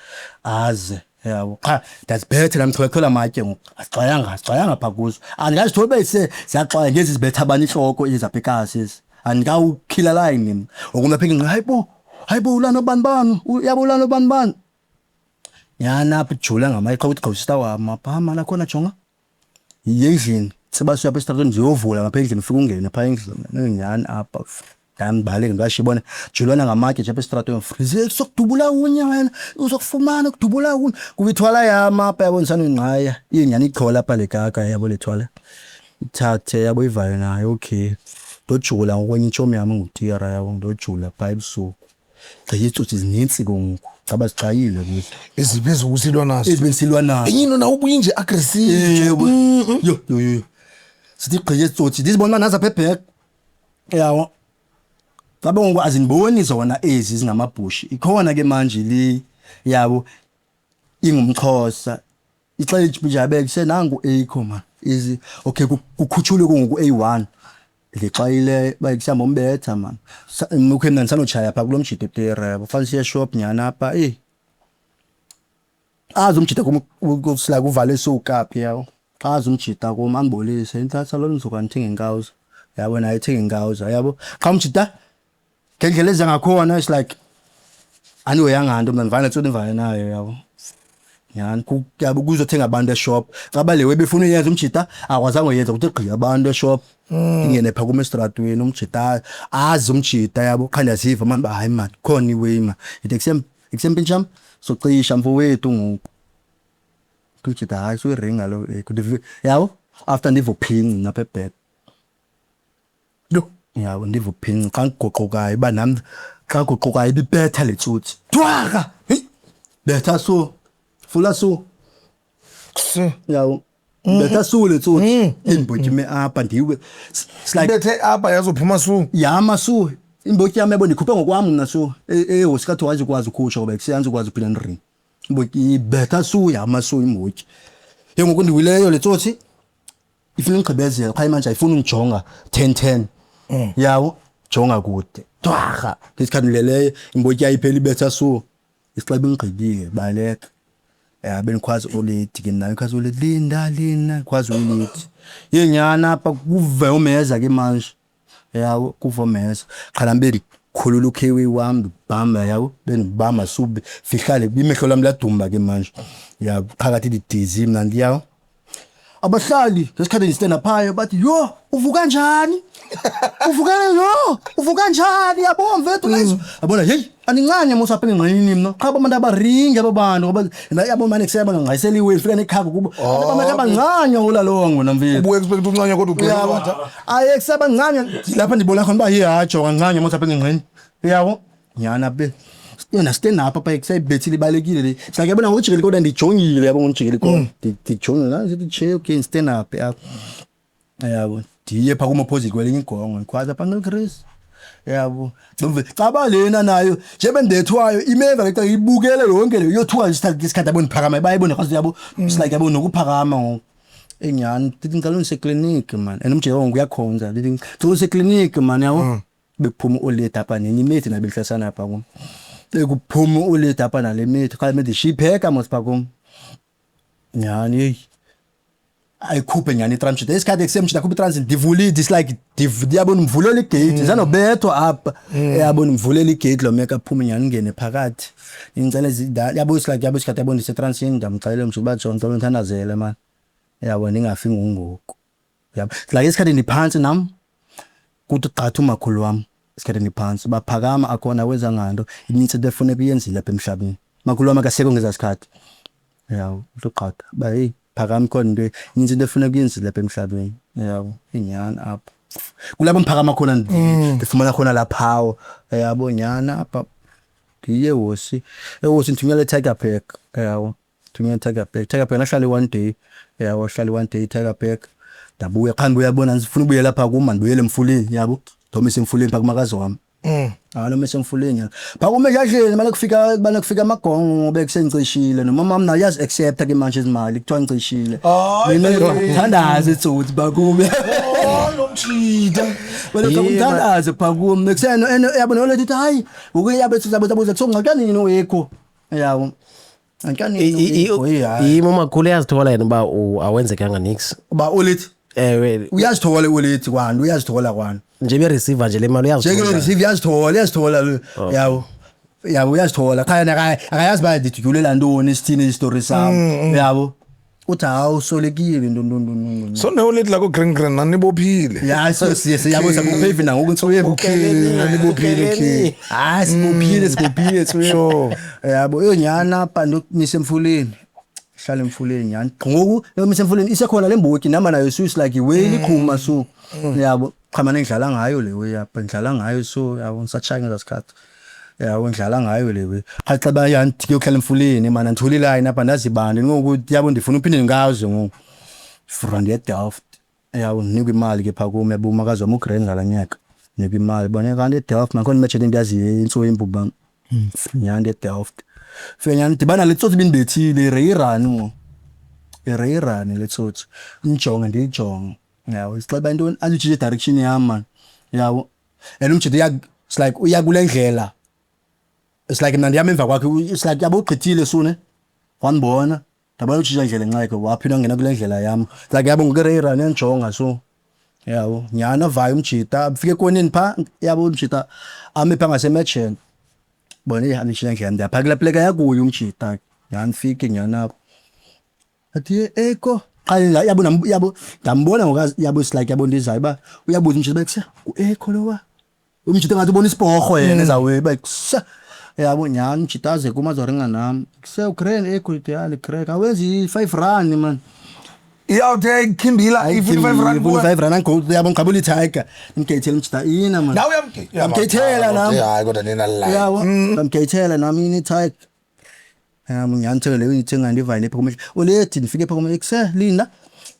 aze yabo qha ndazibetha ndamchola amatye ngoku asixwayanga asixwayanga phaa kuzo andikazitholi uba ise ziyaxwaya ngezi zibetha abanye intloko ezapha ekasi ezi andikawukhila line mna ngoku mna phike hayi bo hayi bo ulana obani bani uyabo ulana obani bani nyana apha ijula ngamaye qha uthi gqawusista wam apha mani akhona jonga yiye endlini siba siyapha esitratweni ndiyovula ngapha endlini ufike ungene phaa endlini nyhani apha ndandibaleke ndashibona julwana ngamatye nje apha esitratweni frize sokudubula unye wena uzokufumana kudubula unye kuyithwala yam apha yabo ndisanongqaya inyhani ichola apha le kaka yabo le thwala ithathe yabo ivayo nayo okay ndojula ngokwenye itshomi yam engutira yabo ndojula phaa ebusuku gqiya iitsotsi zinintsi ke ngoku caba zixwayile kuzo Eziphi ezokusilwa nazo. ezi bendisilwa nazo Enye into nawe ubuye nje aggressive. Yebo. Yo yo yo. Sithi gqiye itsotsi ndizibona uba nazi apha ebhek. Yawo. Cabe ngoku azindiboni zona ezi zingamabhushi. Ikhona ke manje le yabo ingumXhosa. Ixela nje kusenangu Akho man. Izi okay kukhutshulwe ke ngoku A1. Ndixwayile uba kusihamba umbetha man. Okay mna ndisanotshaya phaa kulo mjita ePere. Fanele siye eshop nyhani apha. Eyi. Azi umjita kum like uvale sukaphi yawo. Xa azi umjita kum andibolise intatha loo ndizoka ndithenge inkawuza. Yabo naye ethenge inkawuza yabo. Xa umjita ngendlela eza ngakhona it's like andihoyanga nto mna ndivane ntsoni ndivane nayo yabo. Nyhani yabo kuzothenga abantu eshop. Caba le webefuna uyenza umjita akwazanga uyenza kuthi gqi abantu eshop. Ingene phaa kum esitratweni umjita azi umjita yabo qha ndiyaziva mani uba hayi mani khona iway man. Ndithi ekusempintsham socisha mfowethu ngoku. Umjita hayi suyiringa lo yabo after ndiva uphinci mna apha ebhek. Yho. Yabo ndiva uphinci xa ndiguqukayo uba nam xa guqukayo ibibetha le tsotsi. Thwaka! Heyi! Betha so. Fula so. Se. Yabo. Betha so le tsotsi. Imbotyi ime apha ndiwe. It's like Bethe apha yazophuma su. yama so. Imbotyi yam yabo ndikhuphe ngokwam mna so. Ehosi kathiwa ayizukwazi ukhutshwa ngoba kuseyanzukwazi uphinda ndiringe. Imbotyi ibetha so yama so imbotyi. Ke ngoku ndiwileyo le tsotsi ifuna undigqibezela qha manje ayifuni undijonga 10-10. Yawo jonga kude. Twarha ngesikhathi imbotyi ayiphela ibetha so. Isixeba ingigqibile baleka. Ya bendikhwaza oledi ke nayo ikhwaza oledi linda linda khwaza oledi. Yenyana apha kuve umeza ke manje. Yawo kuve umeza. Qha nami bendikhulula ukhewi wami ndibamba yawo bendibamba sube fihlale imehlo lami ladumba ke manje. Ya phakathi ndidizi mna ndiyawo. Abahlali ngesikhathi ngi-stand uphayo bathi, "Yo, uvuka njani? Uvuka yo, uvuka njani yabo mfethu guys?" Yabona, hey, anincane mos apha engqinini mina. Qha abantu abaringi aba bantu ngoba yabo manje kuseyaba ngayiseliwe ifika nekhaka kubo. Abantu abancane ulalongo namfethu. Ubuye expect uncane kodwa ugcina Uyabo. Aye kusebancane lapha ndibona khona uba yihajo kancane mos apha engqinini. Uyabo? Nyana be. Yona stand up apha kusayibethile ibalekile le. Sake yabona ngojikela kodwa ndijongile yabo ngojikela kodwa. Ndijongile la sithi che, okay, stand up apha. Yabo. Ndiye pha kuma opposite kwelinye igongo ngikhwaza pha no Chris. Yabo. Caba lena nayo njebe ndethwayo imeva ke ibukele yonke le yothuka isikhathi yabo ndiphakama bayibone kwazi yabo. It's like yabo nokuphakama ngoku. Enyani ndithi ngicela undise clinic man. And umjeko wangu uyakhonza. Ndithi ngicela undise clinic man yabo. Bekuphuma uoledi apha nenye imethi nabehlasana apha kum. Bekuphuma uoledi apha nale methi xa methi shipheka mos pha kum. Nyhani heyi. Ayikhuphe nyhani itransit. Isikhathi ekusemjita akhuphe itransit ndivulile it's like yabo ndimvulela igate zanobethwa apha. Yabo ndimvulela igate lo meka aphume nyhani ngene phakathi. Ngicela yabo it's like yabo isikhathi yabo ndisetransini ndamxelela msho uba jonga ngicela undithandazele man. Yabo ndingafi ngungoku. Yabo. Like isikhathi ndiphantsi nam kuthi qatha umakhulu wam isikhathi ndiphantsi baphakama akhona wenza nganto inintsi into efuneka uyenzile apha emhlabeni. Makhulu wam akasekho ngezaa sikhathi. Yabo uthi qatha uba heyi phakama ikhona into inintsi into efuneka uyenzile apha emhlabeni. Yabo inyani apha. Kulapho ndiphakama khona ndifumana khona laa power. Yabo nyhani apha ndiye ehosi. Ehosi ndithunyelwa eTygerberg. Yabo. Thunyelwa eTygerberg. Tygerberg ndahlala i-one day. Yabo hlala i-one day eTygerberg. Ndabuya xa ndibuya bona ndifuna ubuyela apha kum mandibuyele emfuleni yabo. Ndomise emfuleni phaa kumakazi wam. Hayi nomise emfuleni yena. Phaa kum edladleni mane kufika mane kufika amagongo bekusengicishile nomama wam naye uyazi-accepta ke manje izimali kuthiwa ngicishile. Hayi, Mina ngithandaze tsotsi phaa kum. Oh, nomjita. Wena ngithandaze phaa kum. Nekuseno yabo nolethi ithi hayi ngoku yabe sizabe sabuza kuthiwa ungxatywa nini wekho. Yabo. Angxatywa nini wekho hayi. Yimi umakhulu uyazithola yena uba awenzekanga nix. Uba ulithi Ewe uyazithola ulithi kwanto uyazithola kwanto. Nje bereceiver nje le mali Njenge uyazithola. receive uyazithola uyazithola yabo. Yabo uyazithola qha yena akayazi uba ndidutyulela ntoni sithini isitori sam yabo. Uthi hawu usolekile nto. So neoledi lakho green green nanibophile. Ya so siye siyabo sabuphevi nangoku ntsoyeni. Okay, nanibophile okay. Hayi sibophile sibophile ntsoyeni. Sure. Yabo yonyana apha ndokumisa emfuleni. Hlala emfuleni nyani. Ngoku yokumisa emfuleni isekhona le mbotyi nihamba nayo so it's like iweli iqhuma so. Yabo cha mane ngidlala ngayo le way apha ngidlala ngayo so yabo ngisatshaya ngeza sikhathi. Yabo ngidlala ngayo le way. Cha xa bayani kuyohlala emfuleni mana ngithula iline apha ndazibani ngoku yabo ndifuna uphinde ngazo ngoku. Fura ndiye Delft. Yabo ndinikwa imali ke phaa kum yabo umakazi wam ugrand ngalaa nyaka. Nikwa imali bona kanti eDelft nakhona imetshele endiyaziyo intsoyimpu uba nyhani ndiye eDelft. Fike nyhani ndidibana nale tsotsi ibindibethile ireyirani ngoku. Ireyirani le tsotsi. Ndijonge ndiyijonge. Yabo sixeba intoni anditshintshe direction yam man. Yabo. And umjita uya it's like uya kule ndlela. It's like mna ndihamba emva kwakhe it's like yabo ugqithile sune. Wandibona. Ndabona utshintsha indlela nxa yakhe waphinda wangena kule ndlela yam. It's like yabo ngoku ireyirani iyandijonga so. Yabo nyhani avayo umjita afike ekoneni phaa yabo umjita ame phaa ngasemerchant. Bona eyi anditshintsha indlela ndiyaphaa kulaa pleka yakuyo umjita. Nyhani fike nyhani apho. Athi eko qha yabo yabo ndambona ngoku yabo it's like yabo ndizayo uba uyabuza umjita uba kuse ngu-Eko lowa. Umjita ngathi ubona isiporho yena ezawuwe uba kuse. Yabo nyhani umjita aze kum azoringa nam. Kuse ugrand Eko ndithi ya ndigrand. Awenzi i-5 rand man. Iyawuthe ikhimbila i-45 rand kuwe. 5 rand ango yabo ngigqibula i-tiger. Ndimgeyithele umjita ina man. Nawe Ndamgeyithela nam. Hayi kodwa nina la. Yabo ndamgeyithela nam ini i-tiger. Yabo nyhani thenge leyo ndithenga ndivayo nepha kumehlo. Ulethi ndifike pha kumehlo kuse linda.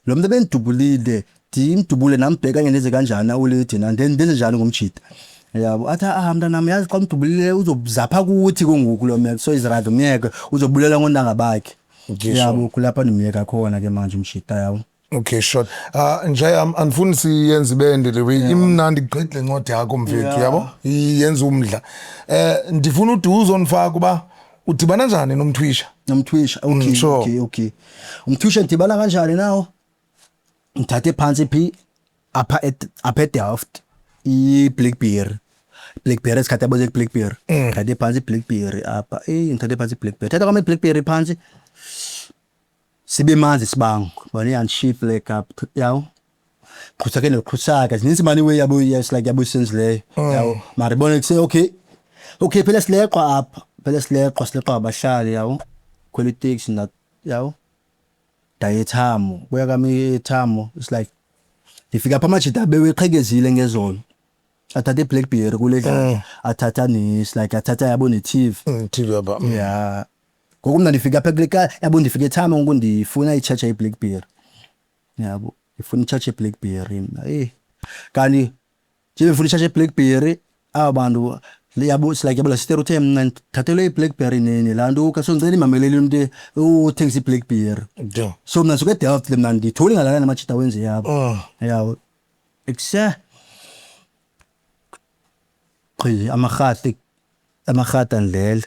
Lo mntu ebendidubulile ndimdubule nambheka kanye ndenze kanjani ulethi na ndenze njani ngumjita. Yabo athi ah mntanam yazi xa umdubulile uzobuzapha kuthi ke ngoku lo meko so izirado myeke uzobulela ngontanga bakhe. Yabo kulapha ndimyeka khona ke manje umjita yabo. Okay short. Nje andifuni siyenze ibende le way imnandi gqithi le ncwadi yakho mfethu yabo iyenza umdla. Ndifuna uduzo onifaka uba udibana njani nomthwisha? Nomthwisha okay Sure. okay okay. Umthwisha ndibana kanjani nawo? Ngithathe phansi phi apha apha eDelft iBlackberry. Blackberry esikhathi yabo zeBlackberry. Ngithathe phansi iBlackberry apha. Ngithathe phansi iBlackberry. Thatha kwami iBlackberry phansi. Sibe manzi sibango bona iyanshift le cup yawo. Qhusake noqhusaka zininzi mani way yabo, yes, like yabo senzileyo yawo, mara ibone kuse okay okay phela sileqwa apha, phela sileqwa, sileqwa abahlali yawo, khwela iteksi na yawo, ndaye ethamo, buya kami ethamo. It's like ndifika apha, amajita beweqhekezile ngezolo, athatha i-Blackberry kule ndlela, athatha nis like athatha yabo ne-TV. TV apha. Ya, ngoku mna ndifika apha kule yabo, ndifika ethamo ngoku, ndifuna itshaja ye-Blackberry yabo, ndifuna itshaja ye-Blackberry mna. Kanti nje befuna itshaja ye-Blackberry aba bantu yabo, it's like yabo, la sister uthe mna ndithathelwe i-Blackberry nelaa nto, so ndicela imamelele umntu uthengisa i-Blackberry. So mna ndisuka eDelft, mna nditholi ngalana namajita wenze yabo yabo ekuse qhi amarhati, amarhata ndlele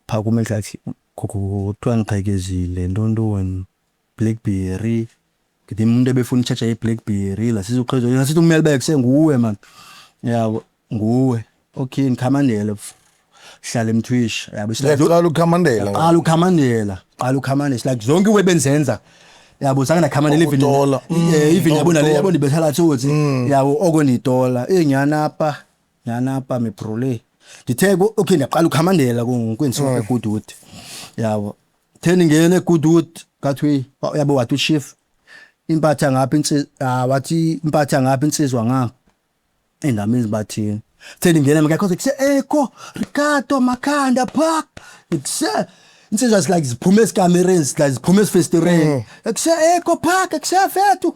phaa kum ehlathi, kuthiwa ndiqhekezile ntontoni Blackberry, ngithi umuntu ebefuna itshaja ye-Blackberry la sizoqheza, lasithi umele uba kusenguwe man yabo, nguwe, okay, ndikhamandele hlala emthwishi yabo. It's like Uyaqala ukhamandela. Qala ukhamandela, qala ukhamandela. It's like zonke iwe benzenza yabo, zange ndakhamandela even Ukutola. Even yabo nale Ukutola. yabo ndibethala tsotsi yabo, oko nditola nyana apha, nyana apha mebrole, ndithe okay, ndiyaqala ukhamandela kwenziwa eGoodwood yabo, the ndingena eGoodwood kathiwe yabo, wathi uchief impatha ngapha insizwa, wathi impatha ngapha insizwa ngapha endamini bathini, the ndingena mkakho kuse eko Ricardo Makhanda park, kuse insizwa is like ziphume esikamereni, like ziphume esifestireni, kuse eko park, kuse fethu,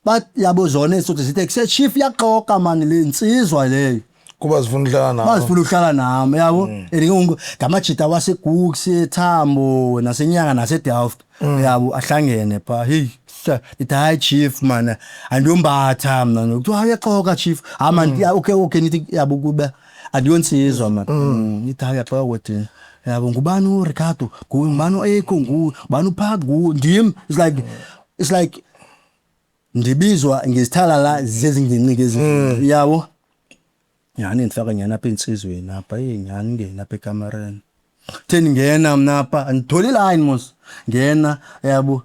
but yabo zona esothe sithi kuse chief yaxoka man le insizwa leyo. Kuba zifuna uhlala nawe. Bazifuna ukuhlala nami yabo, and ke ngoku ngamajita waseGugs, eThambo, naseNyanga, naseDelft yabo, ahlangene pha. Hey sir, ndithi hayi chief man, andiyombatha mna, kuthiwa hayi uyaxoka chief, hayi man, ya, okay, nithi yabo kuba andiyonsizwa man. Nithi hayi uyaxoka kwedini yabo, ngubani uRicardo, ngubani uEcho, ngubani uPark, ndim. It's like ndibizwa ngesithala zezinginqike ezi yabo nyhani, ndifaka nyhani apha entsizweni apha, eyi nyhani, ngena apha ekamereni, the ndingena mna apha anditholi line mos, ngena yabo,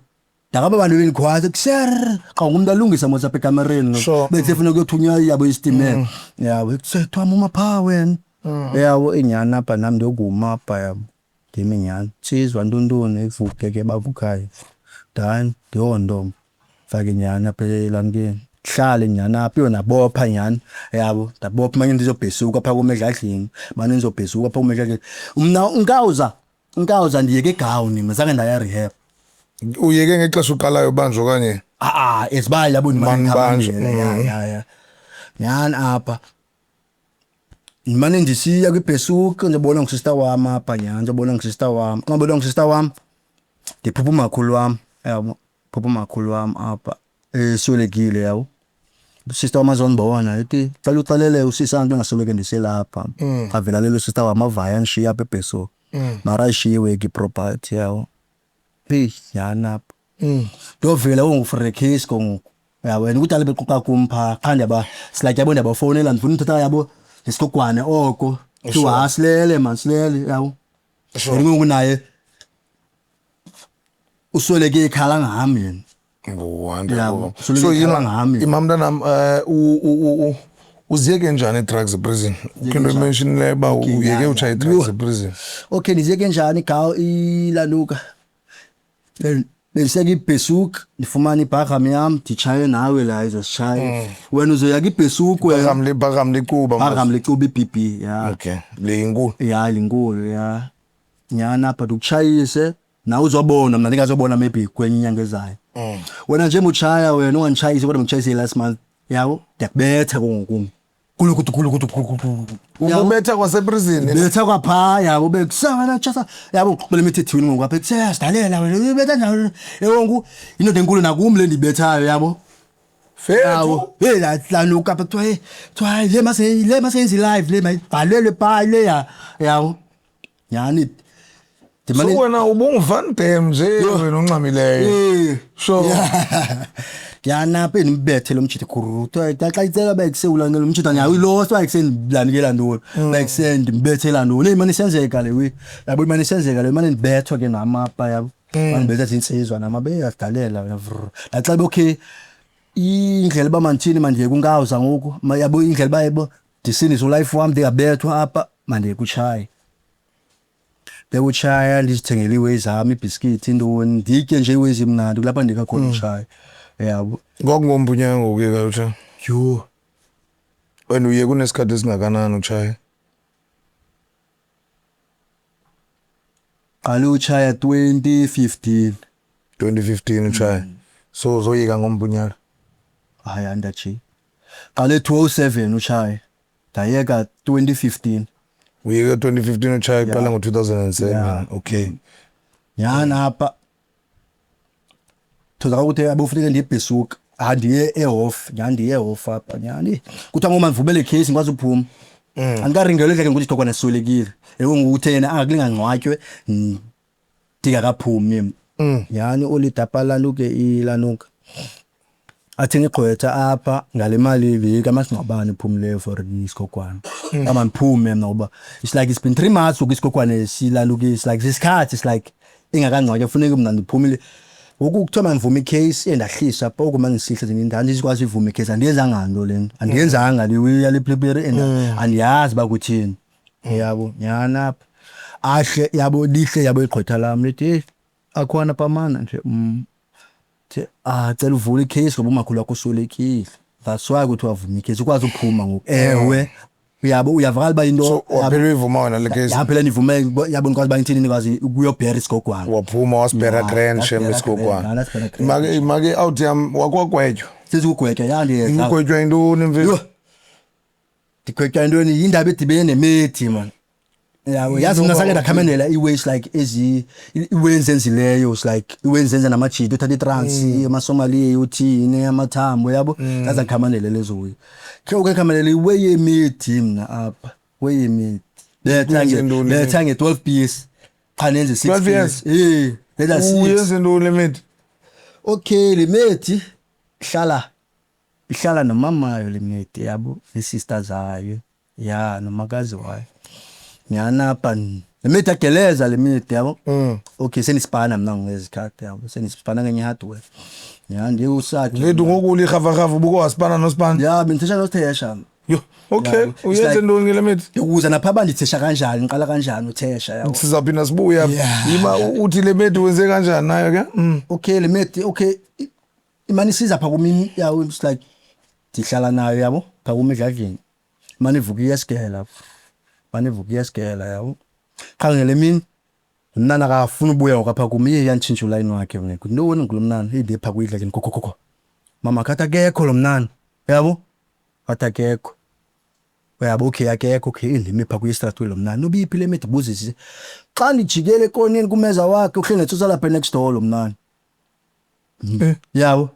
ndakaba bantu bendikhwaza kuser xa ngumntu alungisa mos apha ekamereni. Bekusefuneka kuyothunywa yabo isitimela yabo, kusethwa muma phaa wena yabo, inyhani apha nam ndiyokuma apha yabo, ndimi nyhani, nsizwa ntontoni, ivuke ke bavukayo dani ndiyonto, fake nyhani apha elankeni, hlale nyhani apha iyo, ndabopha nyhani yabo, ndabopha manje ndizobhesuka phaa kum edladleni mane, ndizobhesuka phaa kum edladleni mna nkawuza nkawuza, ndiyeke egawuni mna, zange ndaya rehab. Uyeke ngexesha uqalayo banjwa okanye? A-a, ezibali yabo. Mani banjwa. Ya ya ya nyhani apha ndimane ndisiya kwibhesuka, ndizobona ngusista wam apha nyhani, ndizobona ngusista wam, xa ndibona ngusista wam ndiphupha umakhulu wam yabo, phupha umakhulu wam apha eswelekile yabo, sister wam azondibona, ethi cela uxelele usisi wam ndingasoloko ndiselapha, avela lelo sister wam avaya andishiya apha eBhesuka, mara ayishiye ke iproperty yabo. Heyi nyhani apha ndiyovela ke ngoku for ke ngoku yabo, and kudala bequqa kum phaa qha, ndiyaba it's like yabo, ndiyabafowunela, ndifuna uthetha yabo ngesigogwane oko, kuthiwa ha silele man, silele yabo. And ngoku naye usweleke ekhala ngam yena. Wonderful. Yabo, So soloko yima ekhala ngam. Ima mntanam, uziyeke njani ii-drugs eprison? Ukhe into imentionileyo uba uyeke utshaya ii-drugs Yho. eprison. Okay, ndiziyeke njani gaw ilaluka, bendisiyeka ibhesuka, ndifumane ibhagam yam, nditshaye nawe la, izositshaya wena, uzoya kwibhesuku wena. Bhagam le, bhagam lecuba. Bhagam lecuba, i-BB ya. Okay. Le inkulu. Ya, linkulu ya nyhani apha, ndikutshayise nawe uzobona, mna ndingazobona maybe kwenye inyanga ezayo. Wena nje mutshaya wena unganditshayisi, kodwa ngikutshayise last month yawo, ndiyakubetha ke ngoku, kulukutu kulukutu kulukutu. Ubetha kwaseprison. Betha kwaphaa yabo, bekusawena tshasa yabo, uqhubela emithethweni ngoku apha ekuseyazidalela wena, ubetha njani yabo, ngoku indoda enkulu nakum le ndiyibethayo yabo. Fethu. Yawo hey la lanuka apha, kuthiwa hey, kuthiwa hayi le mase, le masenze live le mayibhalelwe phaa le ya yawo nyhani. So Ndimane wena ubunguVan Dam nje wena oncamileyo. Sure. Yanapha endimbethe lo mjita guru, kuthiwa xa icela uba ekusewulanele umjita nyawo ilost, uba ekusendlanikela ntoni, uba ekusendibethela ntoni, eyi mane isenzeka le we yabo, imane isenzeka le, imane ndibethwa ke nam apha yabo. Bandibetha zinsizwa nama beyadalela wena vrr. Laxa okay indlela uba mandithini mandiye kunkawuza ngoku yabo indlela uba yebo ndisindise ulife wam ndingabethwa apha mandiye kutshaye. Bekutshaya ndizithengele iiweyi zam iibhiskithi intoni nditye nje iiweyi ezimnandi kulapha ndika khona utshaya yabo. Kwakungombunyanga ngokuyeka utshaya. Yho. Wena uye kunesikhathi esingakanani utshaya? Qale utshaya 2015. 2015 utshaya. So uzoyeka ngombunyaka. Hayi andaji. Qale 2007 utshaya. Ndayeka 2015. Uyeke 2015 utshaya iqala ngo-2007. Yeah. Okay. Nyhani apha. Thoza ukuthi abufuneke ndiyebhesuka. Andiye ehof, nyhani ndiye ehof apha nyhani. Kuthiwa ngoba ndivumele case ngikwazi uphuma. Andikaringelwa endleleni ukuthi idogwana siswelekile. Yebo nguthe yena angakulingangcwatywe ndingakaphumi mna. Nyhani olidapha lanuke ilanuka. Athenge igqwetha apha ngale mali le kamasingcwabane iphumileyo for isigogwana. Ama ndiphume mna ngoba it's like it's been 3 months ngoku isigogwane silaluke it's like sisikhathi it's like ingakangcwatywa kufuneka mna ndiphumile. Ngoku kuthiwa mandivume icase endahlisa poko mandisihle ndandizikwazi ivuma icase andiyenzanga nto le nto andiyenzanga le yale prepare and andiyazi uba kuthini. Yabo nyhani apha ahle yabo lihle yabo igqwetha lam lithi heyi akhona pamana nje the ah cela uvule icase ngoba umakhulu wakho uswelekile that's why kuthiwa vuma icase ukwazi uphuma ngoku ewe uyabo uyavakala uba into So waphela uyivuma wena le case. yaphela ndivume yabo ndikwazi uba ngithini ndikwazi ukuyobhera isigogwana Waphuma wasibhera Yeah, grand shem ndasibhera isigogwana. grand, ndasibhera grand. Make make out yam wakwagwetywa. Sizikugwetywa yandiyeza Ugwetywa yintoni mfethu? Yho. Ndigwetywa yintoni yindaba edibene nemithi man. Yabo yazi mna sange ndakhamendela ii-ways like ezi iiways zenzileyo it's like iiways zenza namajita uthatha itrans amaSomalia uthini amathambo yabo ndaza ndikhamandele lezo way. Khe uke khamandele iway yemithi mna apha way yemithi. Betha nge Wenze ntoni betha nge 12 piece qha nenze 6 12 years? piece. Eh betha 6. Uyenze ntoni le mithi? Okay le mithi ihlala ihlala nomamayo le mithi yabo ne-sister zayo ya nomakazi wayo. Nyhani apha le mithi yageleza le mithi yabo. Okay sendisipana mna ngezikhathi yabo sendisipana ngenye i-hardware. Nyhani ndiye usakhe. Mfethu ngoku ulirhafarhafa ubuko wasipana nosipana. Ya bendithesha nosithesha. Yho, okay. Yeah, it's Uyenze like- ntoni ke le mithi? Yokuza napha bandithesha kanjani ngiqala kanjani uthesha yabo. Sizawuphinda sibuya. Yeah. Yima uthi le mithi wenze kanjani nayo ke? Okay le mithi okay imane isiza pha kumi yawo it's like ndihlala nayo yabo pha kumi edladleni. Imane ivuka iyasigela. Imane ivuka iyasigela yabo. Qha ngele mini mnana akafuni ubuya ngapha kumi iye yanditshintsha ulayini wakhe mna. Ntoni ngulo mnana inde pha kuyidladleni kokokoko. Mama kathi akekho lo mnana yabo. Kathi akekho. Uyabo okay akekho okay indimi pha kuyistrato lo mnana. Ubiphi le mithi buzise. Xa ndijikele ekoneni kumeza wakhe uhleli netsotsi lapha next door lo mnana. Yabo.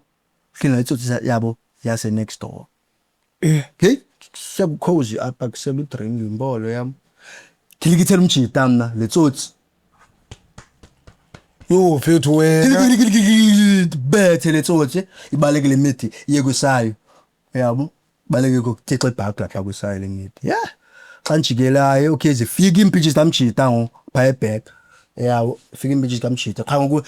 Uhleli netsotsi yabo yase next door. Hey sekukhozi apha kusela udrink imbolo yam. Khilikithela umjita mna le tsotsi. Yho mfethu wena. Bethe le tsotsi ibaleke le mithi iye kwisayo. Yabo. Baleke kokuthixa ibhakla xa kwisayo le mithi. Yeah. Xa ndijikelayo okay zifika iimpintshi zikamjita ngoku phaa eback. Yabo fika iimpintshi zikamjita qha ngoku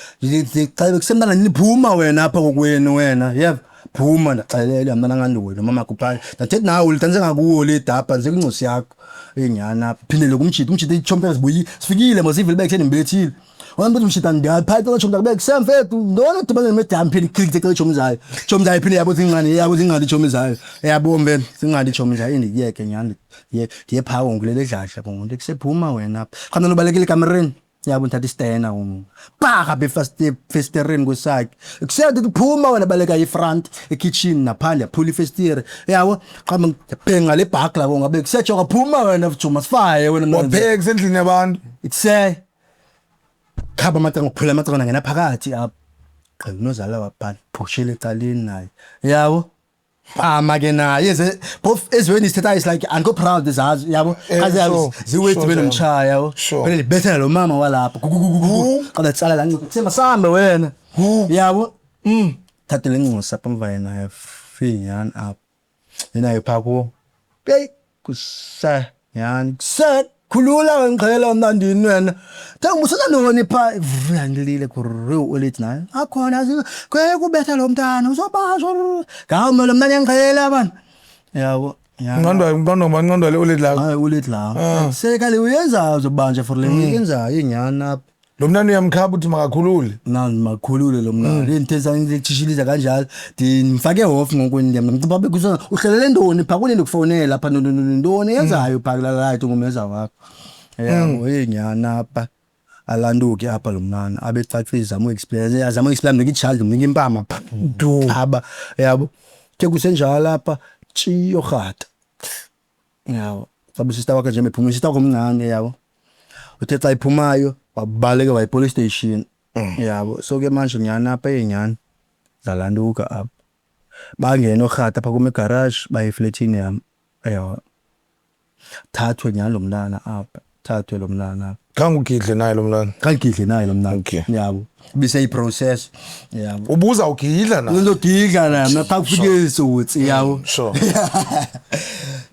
xa kusemntana niphuma wena apha kokwenu wena yeva. Phuma ndaxelela mna nangandiwena mama kupha ndathethi nawe ulita ndingakuwo le dapha ndise kwingcosi yakho inyana apha phindele kumjita umjita iitshomi zibuyi sifikile mos ivile bekhe ndimbethile wena mntu umjita ndiyapha xa tshomi zakhe semfethu ntoni udibane nemedam phinde ikhlikhe xa tshomi zayo tshomi zayo phinde yabo zingcane yabo zingcane itshomi zayo yabo mfethu zingcane itshomi zayo indiyeke nyhani ndiye phaa ngulele dladla ngoku ndikusephuma wena apha xa mna ubalekile ekamereni yabo ndithatha isitena ngoku paka befestereni kwesakhe kusele ndithi phuma wena baleka ifront ekitchen naphandle yaphula ifestire yabo xa ndibhenga le bhakla ngoku ngabe kusetsho phuma wena juma sifaye wena Wapheka kusendlini yabantu. itse khaba amacango phula amacango nangena phakathi apha gqi unozala wabhala phushile ecaleni naye yabo pama ke naye eze phofu ezweni sithetha is like andikho proud zazo yabo xa ziwethu benomtshaya yabo phela ndibethela lo mama walapha xa ndatsala la ncipho kusemba sambe wena yabo thathe le ncosa apha emva yena finyani apha yena phaa kuwo hey kusa nyhani kuse Khulula wena mna ndini wena. Thenga usena ntoni pha ndilile gru ulithi naye. Akhona kuye kubetha lo mntana uzobanjwa. Ngawo lo mntana yangiqhela abantu. Yabo. Nqandwa nqandwa nqandwa le uledi lakho. Hayi ulithi la. Sekale uyenza uzobanja for le uyenza inyana apha. Lo mntana uyamkhaba uthi makakhulule. Nani makhulule lo mntana. Ndithetha ngithishiliza kanjalo. Ndimfake off ngoku ndiyamcipha bekuzo uhlelele ntoni pha kunini ndikufonela pha ntoni yenzayo pha kulala light ngumeza wakho. Yabo inyana apha. Alanduke apha lo mntana abecacisa azama uexplain azama uexplain mnika itshaji mnika impama Du. aba yabo. Ke kusenjalo apha tshiyo rhata. Yabo. Xa usista wakhe nje mephuma usista wakhe omncane yabo. Uthe xa iphumayo wabaleka waya police station. Yabo. So ke manje nyana apha enyana zalanduka apha. Bangena orhata apha kum egarage baye efletini yam. Yabo. Thathwe nyana lo mntana apha. Thathwe lo mntana apha. Khange ugidle naye lo mntana. Kangidle naye lo mntana. Okay. Yabo. Biseyi-process. Yabo. Ubuza ugidla na. Ngizogidla na mna xa kufike isotsi yabo. Sure.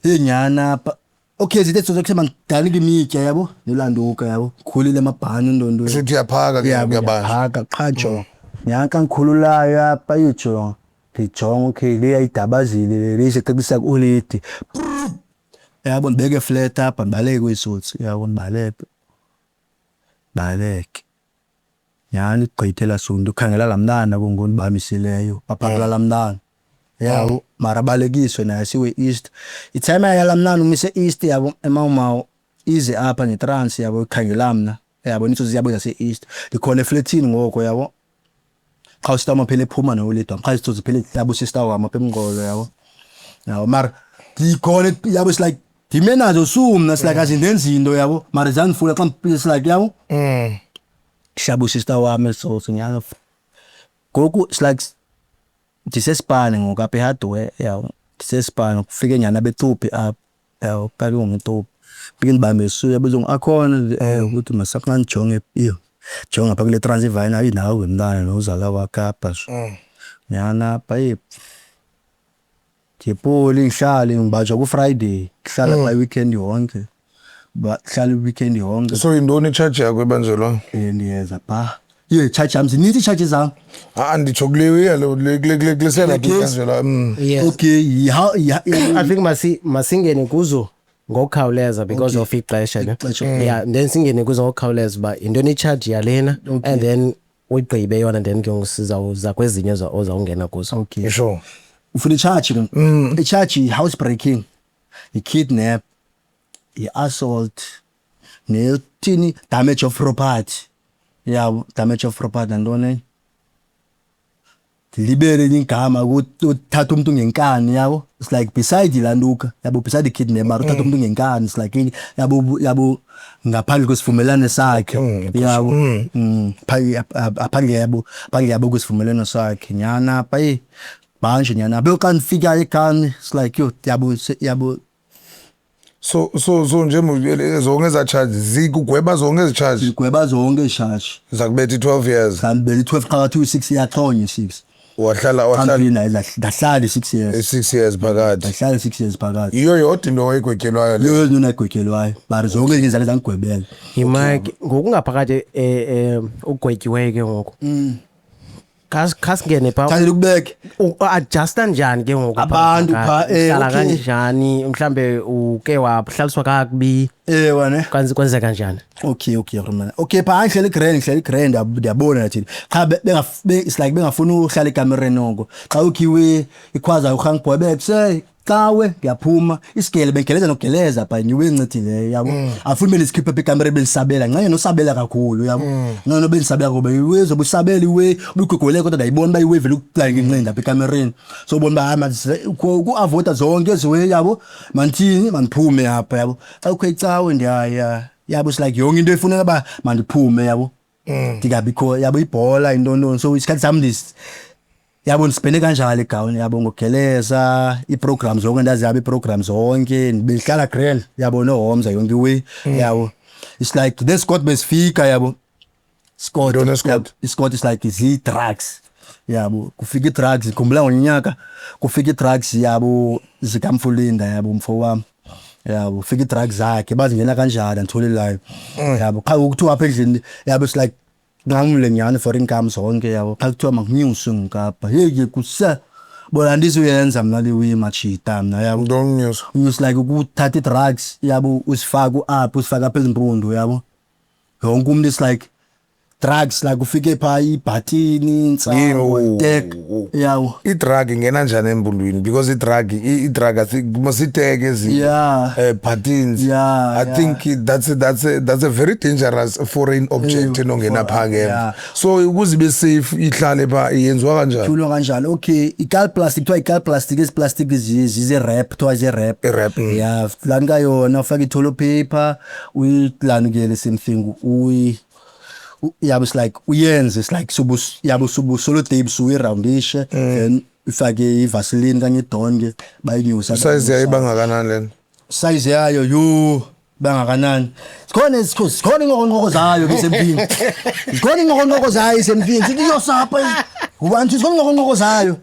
Inyana apha. Okay zithe sozo kuthe mandidala imitya yabo nolanduka yabo. Khulile amabhani ntontoni. Sithi uyaphaka ke uyabanjwa. Phaka qha jonga. Nyaka ngikhululayo apha ijonga. Ndijonga okay le ayidabazile le isecebisa kulidi. Yabo ndibeke flat apha ndibaleke kwesotsi yabo ndibaleke. Baleke. Nyhani igqithe sunto ukhangela laa mntana kungondibamisileyo apha kulaa mntana. Yabo mara abalekiswe naye siwe east. Ithayima yalaa mntana umise east yabo eMawumawu ize apha netrans yabo ikhangela mna yabo iintsotsi yabo zase-east. Ndikhona efletini ngoko yabo. Xa usista wam phela ephuma noledi wam xa isitsotsi phela yabo usista wam apha emqolo yabo. Yabo mara ndikhona yabo it's like ndime nazo sumna it's like azindenzi into yabo mara zandifuna xa it's like yabo. Hlaba usista wam esitsotsi nyana. Ngoku it's like ndisesipani ngoku apha ehardware yabo. Ndisesipani kufike nyana abecuphi apha yabo phakathi ngumcuphi. Fike ndibambe esuya bezongu akhona ukuthi masakuna ndijonge iyo. Jonga apha kule Transvaal nawe mntana nozala wakhe apha. Nyana apha ndipoli ngihlale ngibanjwa ku-Friday kuhlala xa weekend yonke. Bahlala i-weekend yonke. So yintoni i-charge yakho ebanjelwa? Ndiyeza pha. Ye charge yam zinintsi ii-charges zam. Ah nditsho kule kule kule kule sela Kule case? ibanjelwa. Yes. Okay, I think masingene kuzo ngokukhawuleza because of ixesha ne. Ixesha. Yeah, then singene kuzo ngokukhawuleza uba yintoni i-charge yalena Okay. and then uyigqibe yona then ke ngoku sizawuza kwezinye ozawungena kuzo. Okay. Sure. Ufuna i-charge ke? I-charge i-house breaking, i-kidnap, i-assault, nethini damage of property. Yabo, damage of property nantoni enye? Ndilibele elinye igama uthatha umntu ngenkani yabo. It's like beside ilantuka yabo beside i-kidnap mara uthatha umntu ngenkani it's like yabo yabo ngaphandle kwesivumelwano sakhe yabo. Ngaphandle yabo ngaphandle yabo kwesivumelwano sakhe nyana apha banje nyana beo xa ndifika ekhani it's like yo yabo yabo. So nje zonke eza charge zikugweba zonke ezi charge. Zigweba zonke ezi charge. Zakubetha i-12 years. Zambela i-12 xa kuthiwa i-6 iyaxhonya i-6. Wahlala Ndahlala i-6 years. 6 years phakathi. Ndahlala i-6 years phakathi. Yiyo yodwa into oyigwetyelwayo le. Leyo into nagwetyelwayo mara zonke ezinye zale zangigwebela. Yimike ngokungaphakathi ugwetyiweyo ke ngoku. Khasingene pha. Thanda ukubeke U-adjusta njani ke ngoku Abantu pha, uhlala okay. kanjani mhlambe uke wahlaliswa kakubi ewe ne. Kwenzeka kanjani? Okay Romana. Okay pha ngihleli grand ngihleli grand ndiyabona nathi. Cha it's like bengafuni uhlala ekamereni noko. Xa ukhiwe ikhwaza uRhangboy bepse cawe ngiyaphuma isigele bengeleza nogeleza pha ngiwe encedileyo yabo. Afuni benisikhipha apha ekamereni benisabela nxanye nosabela kakhulu yabo. Nxanye nobenisabela ngoba iwe zobusabela iwe ubugogoleka kodwa ndayibona uba iwe vele ukuplanga incinda apha ekamereni. So ubona uba hayi ku-avoida zonke eziwe yabo mandithini mandiphume apha yabo. Xa kukho icawe ndiyaya yabo it's like yonke into efuneka uba mandiphume yabo. Ndingabikho yabo ibhola intontoni so isikhathi sam yabo ndisipende kanjalo egawuni yabo ngogeleza ii-programs zonke ndazihamba ii-programs zonke bendihlala grand yabo nohomza yonke iway yabo. It's like this Scott besifika yabo. Scott Ntoni Scott? Scott is like zii-drugs yabo kufika ii-drugs khumbula ngonyaka kufika ii-drugs yabo zikamfulinda yabo mfo wam. Yabo, ufika i-drugs zakhe bazingena kanjani anditholi layo. Yabo, qha ukuthiwa apha endlini, yabo, it's like nqamle nyhani for income zonke, yabo. Xa kuthiwa makunyuswe ngapha, heyi kuse bona andizuyenza mna le way, majita, mna, yabo. Ntoni unyusa? Unyusa like ukuthatha i-drugs, yabo, uzifake u-up, uzifake apha ezimpundu, yabo. Yonke umuntu is like drugs, like ufike phaa ibhatini, intsangu, itek, yabo. I-drug ingena njani embundwini? Because i-drug I think mositeke ezi patins. I think that's a very dangerous foreign object enongena phaa ngemva. So ukuze ibe safe, ihlale phaa, yenziwa kanjani? Thulwa kanjani? Okay, ikal plastic, kuthiwa ikal plastic, ezi plastic zizi-wrap, kuthiwa zi-wrap. I-wrap. Yeah, lanika yona, ufake i-toilet paper, uyilanikele same thing, yabo, it's like uyenze, it's like subu, yabo, subu sellotape, suyiroundishe, then ufake ivaseline kanye idonke, bayinyusa. Size yayo ibangakanani lena? Size yayo yo bangakanani, sikhona, sikhona inqokonqoko zayo ke semfini, zikhona inqokonqoko zayo isemfini, sithi iyosapha ubani, sikhona inqokonqoko zayo,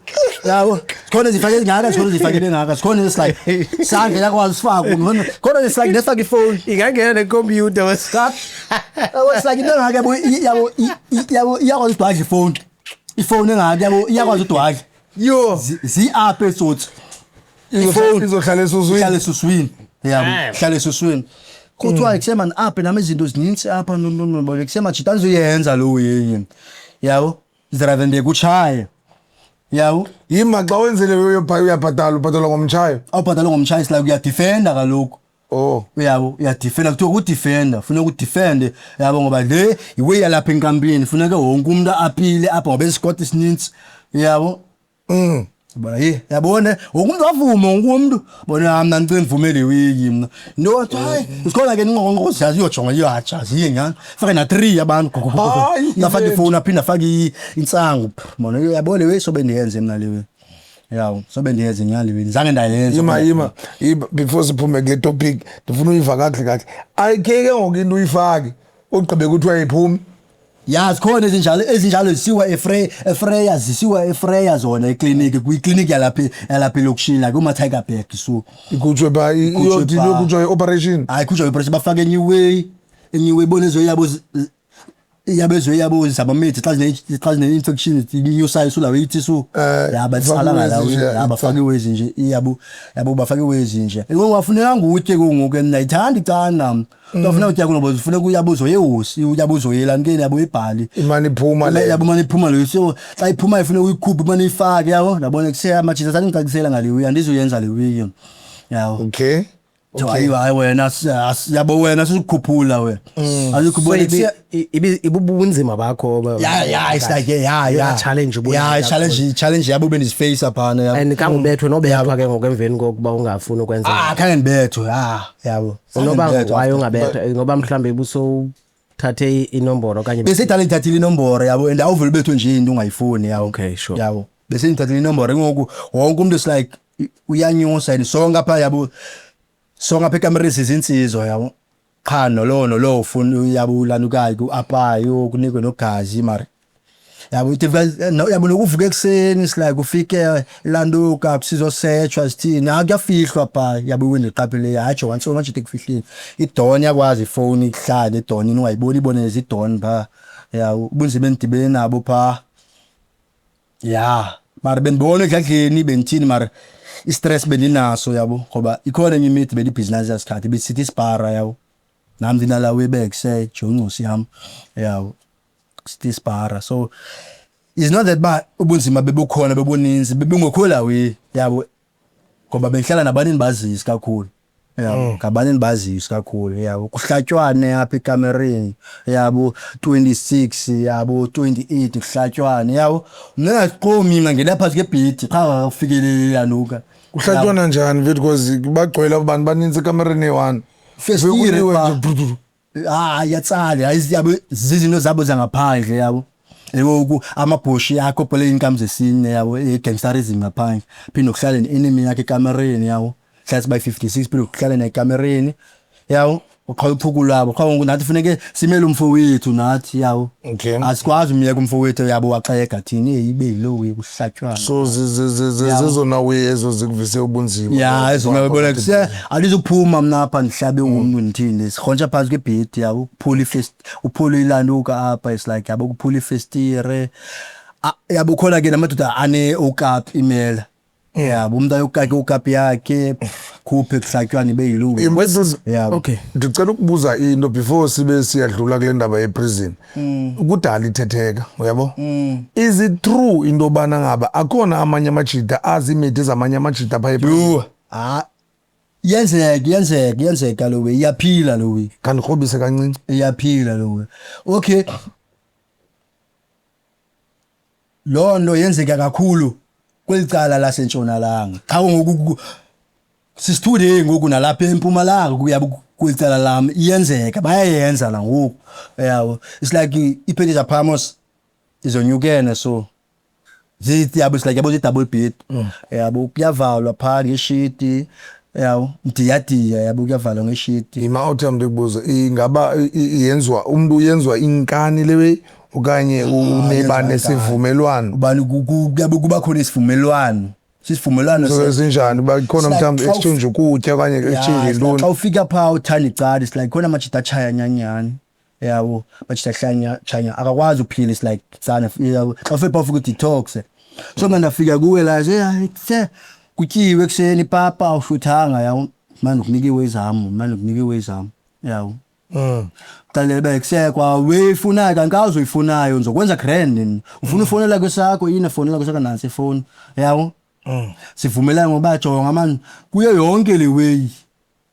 yabo, sikhona zifake ezingaka, sikhona zifake engaka, sikhona it's like sandla yakwazi usifaka, khona it's like nesifaka ifoni. Ingangena nekhompyutha was. Yabo, it's like into engaka, yabo, yabo, yabo, iyakwazi udwadla ifoni, ifoni engaka, yabo, iyakwazi udwadla. Yo. Zi-apha etsotsi ifoni. Izohlala esuswini. Ihlala esuswini, yabo, ihlala esuswini. Kuthiwa kusemani apha nami izinto zininzi apha, no, kusemajita andizuyenza lo yenye, yabo, drive ndiyekutshaye, yabo. Yima, xa wenzile uyabhatala, ubhatalwa ngomtshayo? Awubhatala ngomtshayo, it's like uyadefenda kaloku. Oh. Uyabo, uyadefenda, kuthiwa kudefenda, funeka udefende, yabo, ngoba le yiwe yalapha enkampini, funeka wonke umuntu apile apha ngoba isikoti esinintsi, yabo. Bona ye, yabona, wonke umuntu wavuma, wonke umuntu bona mna ndicela ndivumele iwiki mna into wathi hayi, sikhona ke inqokonqoko ziyazi, iyojonga iyatsha ziye nyhani, fake na-three abantu. Hayi, nafake yethu. Ifowuni aphinde afake intsangu. Bona, yabo, le way sobe ndiyenze mna le way, yabo, sobe ndiyenze nyhani le way, zange ndayenza. Yima, yima, yima, before siphume kule topic, ndifuna uyiva kakuhle kakuhle. Ayikhe ke ngoku into uyifake ugqibe kuthiwa iphumi? Ya, zikhona ezinjalo, ezinjalo zisiwa eFreya, zisiwa eFreya zona ekliniki, kwikliniki yalapha elokishini, like umaTygerberg, so. Ikhutshwe phaa? Ikhutshwe Iyothini? phaa. Iyokhutshwa i-operation? Hayi, khutshwa i-operation, bafake enye iway, enye iway, bona ezo yabo yabo ezo yabo zabamithi xa zine-infection inyusayo sulawo ithi su. Ya, batsala bafake ngalawo. iwezi nje. Ya, bafake iwezi nje, yabo, yabo, bafake iwezi nje. Ungafunekanga utye ke ngoku, ndiyayithanda icana mna, ungafuneka utya kunoba funeka uyabo uzoyehosi, uyabo uzoyela nkeni, yabo, ibhali. Imane iphuma le. Yabo, mane iphuma leyo, so xa iphuma ifuneka uyikhuphe, imane ifake, yabo, ndabona kuse amajita sandicacisela ngale way, andizuyenza le way, yabo. So, hayi, hayi wena, yabo, wena sizukukhuphula wena, So azikubona. Ibubunzima bakho Ya, it's like yeah. Challenge ubunayo Yeah, challenge yabo bendiziface phana, yabo. And kangubethwe nobethwa ke ngoku emveni kokuba ungafuni ukwenza? Ah, khange ndibethwe, ah, yabo. Unoba Khange ndibethwe waye after. ungabethwa ngoba mhlawumbi ubusowuthathe inomboro okanye? Besedala ndithathile inomboro, yabo, and awuvele ubethwe nje into ungayifuni, yabo. Okay, sure. Yabo, bese ndithathile inomboro ngoku, wonke umuntu is like uyanyusa and sonke apha, yabo, sonke apha ekamereni sizinsizwa, yabo, qha nolowo nolowo ufuna, yabo, ulanukayo ku-apayo kunikwe nogazi mara, yabo, ithi yabo, nokuvuka ekuseni it's like ufike lantuka sizosetshwa, sithini, hayi, kuyafihlwa phaa, yabo, wendiqaphele, hayi, jonga ntsomi manje ekufihleni idon, yakwazi ifowuni ihlale edonini ungayiboni, ibone zidon phaa, yabo, ubunzima endidibene nabo phaa, ya, mara bendibona edladleni bendithini, mara i-stress bendinaso, yabo, ngoba ikhona enye imithi bendibhizinasi yasikhathi besithi isibhara, yabo, nam ndinalawo ebekse joncosi yam, yabo, sithi isibhara. So it's not that ba ubunzima bebukhona, bebuninzi, bebungekho lawe, yabo, ngoba bendihlala nabantu endibaziyo kakhulu, yabo, ngabantu endibaziyo kakhulu, yabo, kuhlatywane apha ekamereni, yabo, 26, yabo, 28, kuhlatywane, yabo, mna ndingaqomi, mna ngena phantsi kwebhedi qha kufikelele lanuka. Kuhlatywana njani mfethu? Because bagcwele abantu baninzi ekamereni eyi-one. Festire Bekuliwe pha. nje, bru, bru. Ah, iyatsala, hayi, yabo, zizinto zabo zangaphandle, yabo, ngoku amabhoshi akho phela iinkam zesine, yabo, i-gangsterism ngaphandle, phinde kuhlale ne-enemy yakho ekamereni, yabo, hlala sibayi 56, phinde kuhlale nekamereni, yabo. Uqhawuka lwabo qha ngoku nathi funeke simele umfo wethu nathi, yawo. Asikwazi umyeka umfo wethu, yabo, waxega thini ibe yilo way kuhlatywana. So zezona way ezo zikuvise ubunzima. Ya, ezona bona kuse alizuphuma mna apha ndihlabe umntu ndithini, sirhontsha phantsi kwebhedi, yabo, ukuphula ifest, uphula ilantuka apha, it's like, yabo, ukuphula ifestire. Ah, yabo, khona ke namadoda ane-okapi imela, yabo, umntu ayokaka iokapi yakhe, khuphe kuhlatywana ibe yilo. Yabo. Ndicela ukubuza into before sibe siyadlula kule ndaba yeprison. Kudala ithetheka, uyabo, is it true into yobana ngaba akhona amanye amajita aziimedi zamanye amajita phaa eprison? Yho, ah, yenzeka, yenzeka, yenzeka lo way, iyaphila lo way. Khandikrobise kancinci. Iyaphila lo way. Okay, loo nto yenzeka kakhulu kweli cala lasentshonalanga. Xa ngoku sisithude ngoku nalapha empumalanga kuyabo, kweli cala lam iyenzeka, bayayenza nangoku, yabo. It's like iiphenti zaphamos izonyukene, so zithi, yabo, it's like, yabo, zi-double bed, yabo, kuyavalwa phaa ngeshiti, yabo, ndiyadiya, yabo, kuyavalwa ngeshiti. Yima, awuthi ndikubuze, ingaba yenziwa umntu uyenziwa inkani le way okanye uneba Yenziwa nesivumelwano? Ubani kuyabe kuba khona isivumelwano, sisivumelwano. So ezinjani, uba khona It's like mhlawumbi exchange ukutya okanye exchange it's like intoni? Xa ufika phaa uthanda icala, it's like khona amajita atshaya nyanyani, yabo, bajita hlanya tshanya, akakwazi uphila, it's like sana, yabo. Xa ufika phaa ufika udetox, so mna ndafika kuwe la se kutyiwe ekuseni ipapa, awuhluthanga, yabo, manje ukunika iiway zam, manje ukunika iiway zam, yabo. Xelele uba kusekwa weyifunayo kanti ka uzoyifunayo ndizokwenza grand nina. Ufuna ufonela kwesakho yini, fonela kwesakho, nantsi ifowuni, yabo. Sivumelane ngoba jonga mani, kuyo yonke le way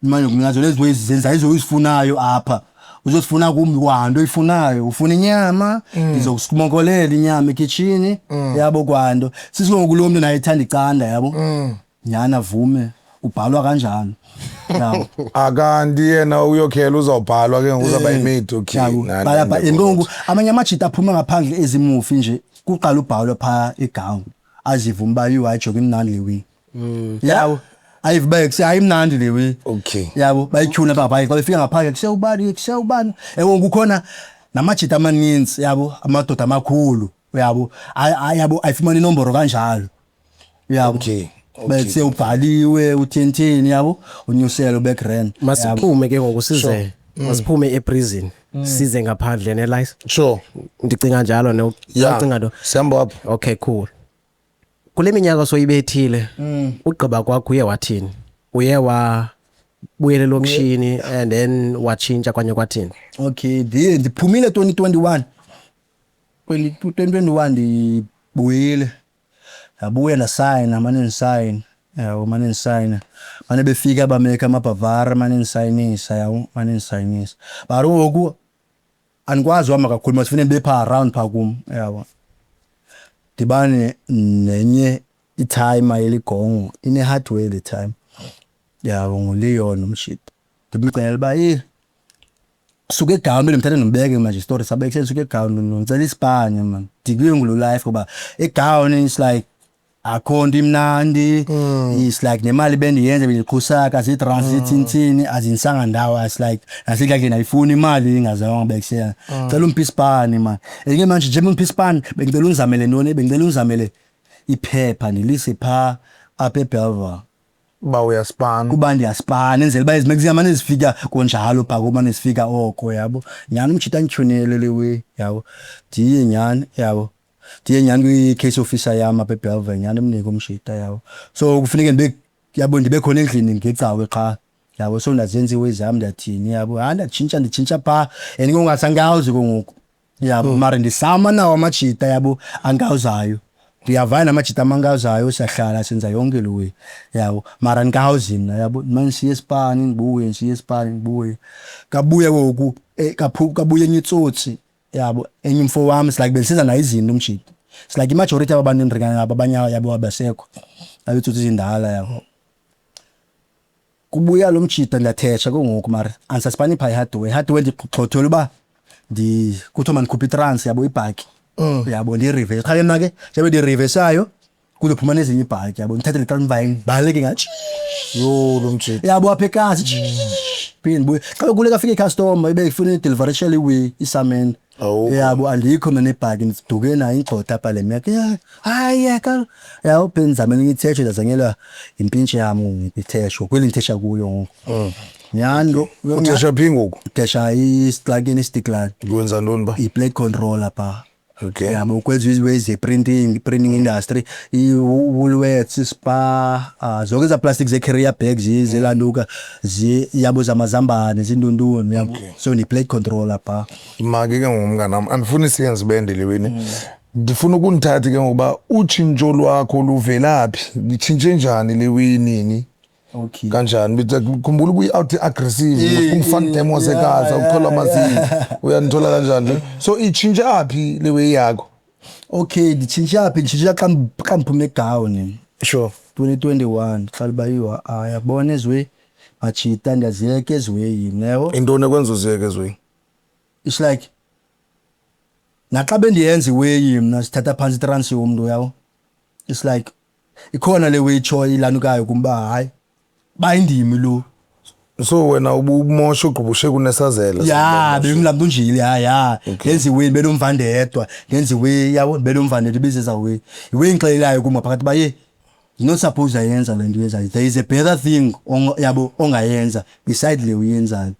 manje nazo lezi ways zenza izo uzifunayo apha, uzosifuna kum kwanto oyifunayo, ufuna inyama, ndizokusimokolela inyama ekhitshini, yabo, kwanto sisingoku lo mntu naye ethanda icanda, yabo, nyhani avume ubhalwa kanjani, yabo. Akanti yena uyokhela uzawubhalwa ke ngoku, uzawuba yimedi, okay. Yabo, balapha ngoku amanye amajita aphuma ngaphandle ezimufi nje, kuqala ubhalwe phaa egawuni, azive uba iwayijoka imnandi le way, yabo, ayive uba kuse ayimnandi le way. Yabo, bayityhuna pha ngaphandle, xa befika ngaphandle kusewubani, kusewubani. Ewe, kukhona namajita amaninzi, yabo, amadoda amakhulu, yabo, yabo, ayifumana inomboro kanjalo, yabo. Bese ubhaliwe uthenteni, yabo, unyusele ube grand, yabo. Masiphume ke ngoku size, masiphume eprison size ngaphandle nelice. Ndicinga njalo ne. Ucinga nto? Sihamba apho. Okay, cool. Kule minyaka soyibethile, ugqiba kwakho uye wathini? Uye wabuyela elokishini and then watshintsha kwanye kwathini? Okay, ndiye ndiphumile 2021, 2021 ndibuyile, ndabuya ndasayina, mane ndisayina, yabo, mane ndisayina, mane befika bameka amabhavara, mane ndisayinisa, yabo, mane ndisayinisa. But ngoku andikwazi uhamba kakhulu, masifune ndibe phaa around phaa kum, yabo. Ndibane nenye itimer yeligongo, ine-hardware le time, yabo, nguLeon umshita. Ndimxelele uba suka egawuni, bendimthatha ndimbeke manje isitori sabe ekuseni, suka egawuni ndicela isipani man, ndikuye ngulo life ngoba egawuni it's like akho nto imnandi. It's like nemali bendiyenza bendiqhusaka ziitrans zithintini, azinisanga ndawo. It's like nasedladleni ayifuni imali ingazange bekusena. Cela umphi isipani man, and ke manje njengoba umphi isipani, bengicela undizamele ntoni, bengicela undizamele iphepha ndilise phaa apha eBelva. Uba uyaspana. Kuba ndiyaspana, enzela uba ezimane zifika kunjalo phaa kumane zifika oko, yabo. Nyhani umjita andityhunele le way, yabo, ndiye nyhani, yabo, ndiye nyhani kwi-case officer yam apha eBelva, nyhani imnike umjita, yabo. So kufuneke ndibe, yabo, ndibe khona endlini ngecawe qha, yabo. So ndazenza iiway zam, ndathini, yabo, hayi, ndatshintsha, nditshintsha phaa and ke ngoku asankawuzi ke ngoku, yabo, mara ndisama nawo amajita, yabo, ankawuzayo, ndiyavana namajita amankawuzayo, siyahlala senza yonke le way, yabo, mara ndikawuzi mna, yabo. Mane siye esipani ndibuye, ndisiye esipani ndibuye. Kabuya ngoku kabuya enye itsotsi, yabo, enye umfo wam. It's like bendisenza nayo izinto umjita. It's like imajority yaba bantu endiringana nabo, abanye, yabo, abasekho, abe itsotsi ezindala, yabo. Kubuya lo mjita, ndiyathetsha ke ngoku, mara andisasipani phaa ihardware. Ihardware ndigxothwela uba ndi kuthiwa mandikhuphe itrans, yabo, ibhaki, yabo, ndiyireverse qha ke mna ke njengoba ndiyireversayo kuzophuma nezinye ibhaki, yabo. Ndithathe le trans, ndibaleke ngathi Yho, lo mjita. Yabo, apha ekasi. Phinde ndibuye xa kule kafika icustomer ibe ifuna ideliverishele iway isamende. Awukho. Yabo, andikho mina ebhaki, ndiduke nayo ingxoda apha le meko. Ya, hayi yeka, yabo, phinde ndizame enye ithesho, ndazanyelwa yimpintshi yam ithesho kweli ndithesha kuyo ngoku. Nyhani lo. Uthesha phi ngoku? Ndithesha isiklakini, isitiklani. Kwenza ntoni ba? I-plate controller phaa. Okay. Yabo, kwenziwa izinto ze-printing, printing industry, i-Woolworths, iSpar, zonke ezaa plastic zee-carrier bags zelantuka, yabo, zamazambane, zintontoni, yabo. So ndiyi-plate controller phaa. Make ke ngoku mnganam, andifuni siyenze ibende le wini. Ndifuna ukundithathe ke ngokuba utshintsho lwakho luvelaphi, litshintshe njani le winini? Okay. Kanjani? Khumbula ubuyi-out aggressive, ungifana demo wasekaza, ukhola amazinyo. Uyandithola kanjani nje? So itshintshe aphi le way yakho? Okay, nditshintshe aphi? Nditshintshe xa ndiphume egawuni. 2021, xa liba yiwa, yabona ezwe majita, ndiyaziyeka eziweyini, yabo. Intoni ekwenza uziyeke ezweni? It's like naxa bendiyenza iweyi mna, sithatha phantsi itrans yomntu, yabo. It's like ikhona le way itshoyo ilanukayo kum uba hayi, bayindimi lo. So wena ubumosha ugqubushe kunesazela. Ya, bengulaa mntu unjile, ya, ya. Ndenza iweyi ndibe nomva ndedwa, ndenza iweyi, yabo, ndibe nomva ndedwa, ibizeza weyi. Iweyi indixelelayo kum ngaphakathi uba ye, you're not supposed ayenza le nto uyenzayo. There is a better thing yabo ongayenza beside le uyenzayo.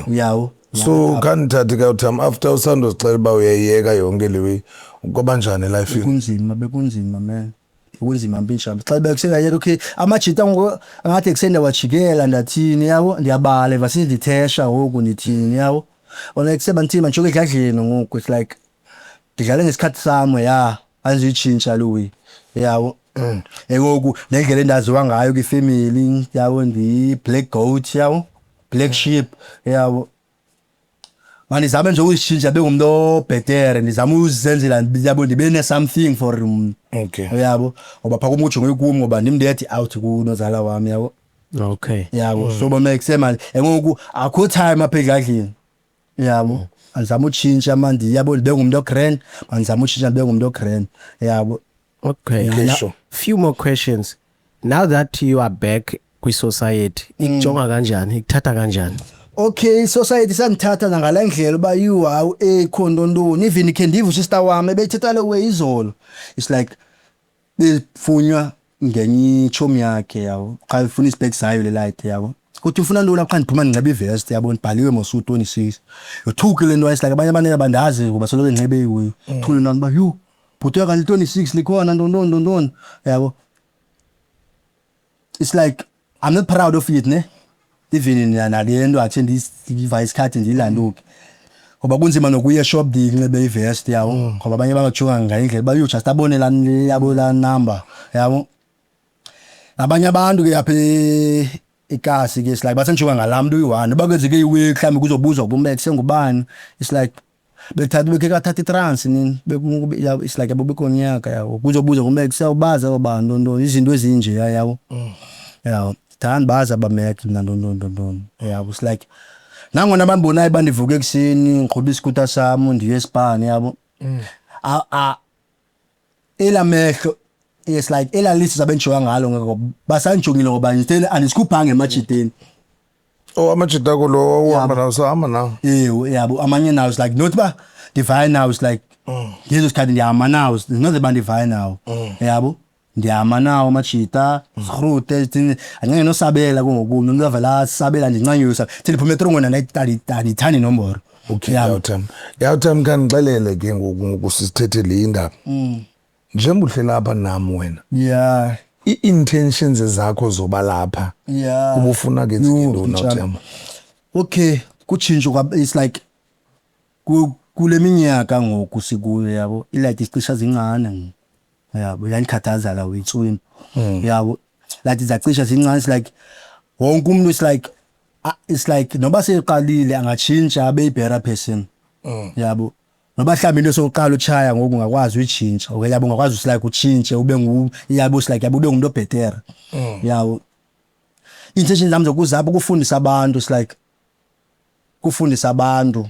Uyabo? So khandithathe ke utham after usandozixela uba uyayiyeka yonke le way, kwaba njani elifini? Bekunzima, bekunzima man. Bekunzima mpintshana. Xa bekusengayeka, okay, amajita ngoku angathi kuseni ndiyawajikela, ndathini, yabo, ndiyabala eva sendithesha ngoku, ndithini, yabo. Ona kuseba ndithini manditsho edladleni ngoku, it's like ndidlale ngesikhathi sam, ya, andizuyitshintsha lo way, yabo. Ngoku nendlela endaziwa ngayo kwifemeli, yabo, ndiyi-black goat, yabo, black sheep, yabo. Mandizame nje ukuzitshintsha bengumntu obhetere, ndizame uzenzela, yabo, ndibe ne-something for mna. Uyabo, ngoba phaa kum ujongwe kum ngoba ndim ndethi out kunozala wam, yabo. Yabo, so bamekuse mali ngoku akho time apha edladleni, yabo. Andizame utshintsha mandi, yabo, ndibe ngumntu o-grand, mandizame utshintsha ndibe ngumntu o-grand, yabo. Okay. Okay, Now, sure. few more questions. Now that you are back kwi-society, ikujonga kanjani? Ikuthatha kanjani? Okay, society sandithatha nangala ndlela uba you hawu ekho ntontoni, even khe ndive usister wam ebethetha le way izolo. It's like befunywa ngenye itshomi yakhe, yabo, xa ifuna isipeki sayo le light, yabo. Kuthi ufuna ntoni xa ndiphuma ndinxibe ivest, yabo, ndibhaliwe mos u-26. Yothuke le nto, it's like abanye abantu abandazi ngoba soloko ndinxibe iwuyo. Thule nto uba yhu, bhuti kanti 26 likhona ntontoni ntontoni, yabo. It's like I'm not proud of it, ne. Even nale nto akhe ndiva isikhathi ndiyilanduke. Ngoba kunzima nokuya eshop ndinxibe ivest, yabo, ngoba abanye bangajonga ngayindlela uba you just abone laa, yabo, laa number, yabo. Nabanye abantu ke apha ekasi ke, it's like basendijonga ngalaa mntu uyi-one. Noba kwenzeke iweki mhlawumbi kuzobuzwa kum sengubani. It's like bethatha bekhe kathatha itrans nini, yabo, it's like yabo bekonyaka, yabo, kuzobuzwa kum siyawubazi abo bantu ntoni, izinto ezinjeya, yabo. Yabo, ndithanda bazi abamek mna ntontoni ntontoni, yabo. It's like nangona bandibonayo uba ndivuka ekuseni ndiqhuba isikuta sam ndiye esipani, yabo. Elaa mehlo, it's like elaa liso zabendijonga ngalo ngoba basandijongile ngoba still andisikhuphanga emajiteni. Oh, amajita akho lo uhamba nawo, sahamba nawo. Ewe, yabo, amanye nawo, it's like not uba ndivaye nawo, it's like ngezo sikhathi ndihamba nawo, it's not uba ndivaye nawo, yabo. Ndihamba nawo amajita, sirhute, thini, andinqenge nosabela ke ngoku mna, umntu avele asabela ndincanyusa. Thi ndiphume etrongweni andiyithandi inomboro. Okay, Yabo. yawutham. Yawutham, khandixelele ke ngoku, ngoku sisithethe le indaba. Njengoba uhleli apha nam wena. Ii-intentions zakho zoba lapha. Ubufuna ke Yho, ntoni, mtshana. Awutham? Okay, kutshintsho kwa, it's like kule minyaka ngoku sikuyo, yabo, ilight isicisha zincane ngoku. Yabo, iyandikhathaza la wetswini. Yabo, light zacisha zincane, it's like wonke umuntu, it's like it's like noba seqalile angatshintsha abe better person. Yabo. Noba mhlawumbi into sokuqala uchaya ngoku ungakwazi uyitshintsha. Okay, yabo, ungakwazi usilike utshintshe ube ngu, yabo, it's like, yabo, ube ngumuntu obhetere. Yabo. Intention zami zokuza apha ukufundisa abantu, it's like kufundisa abantu,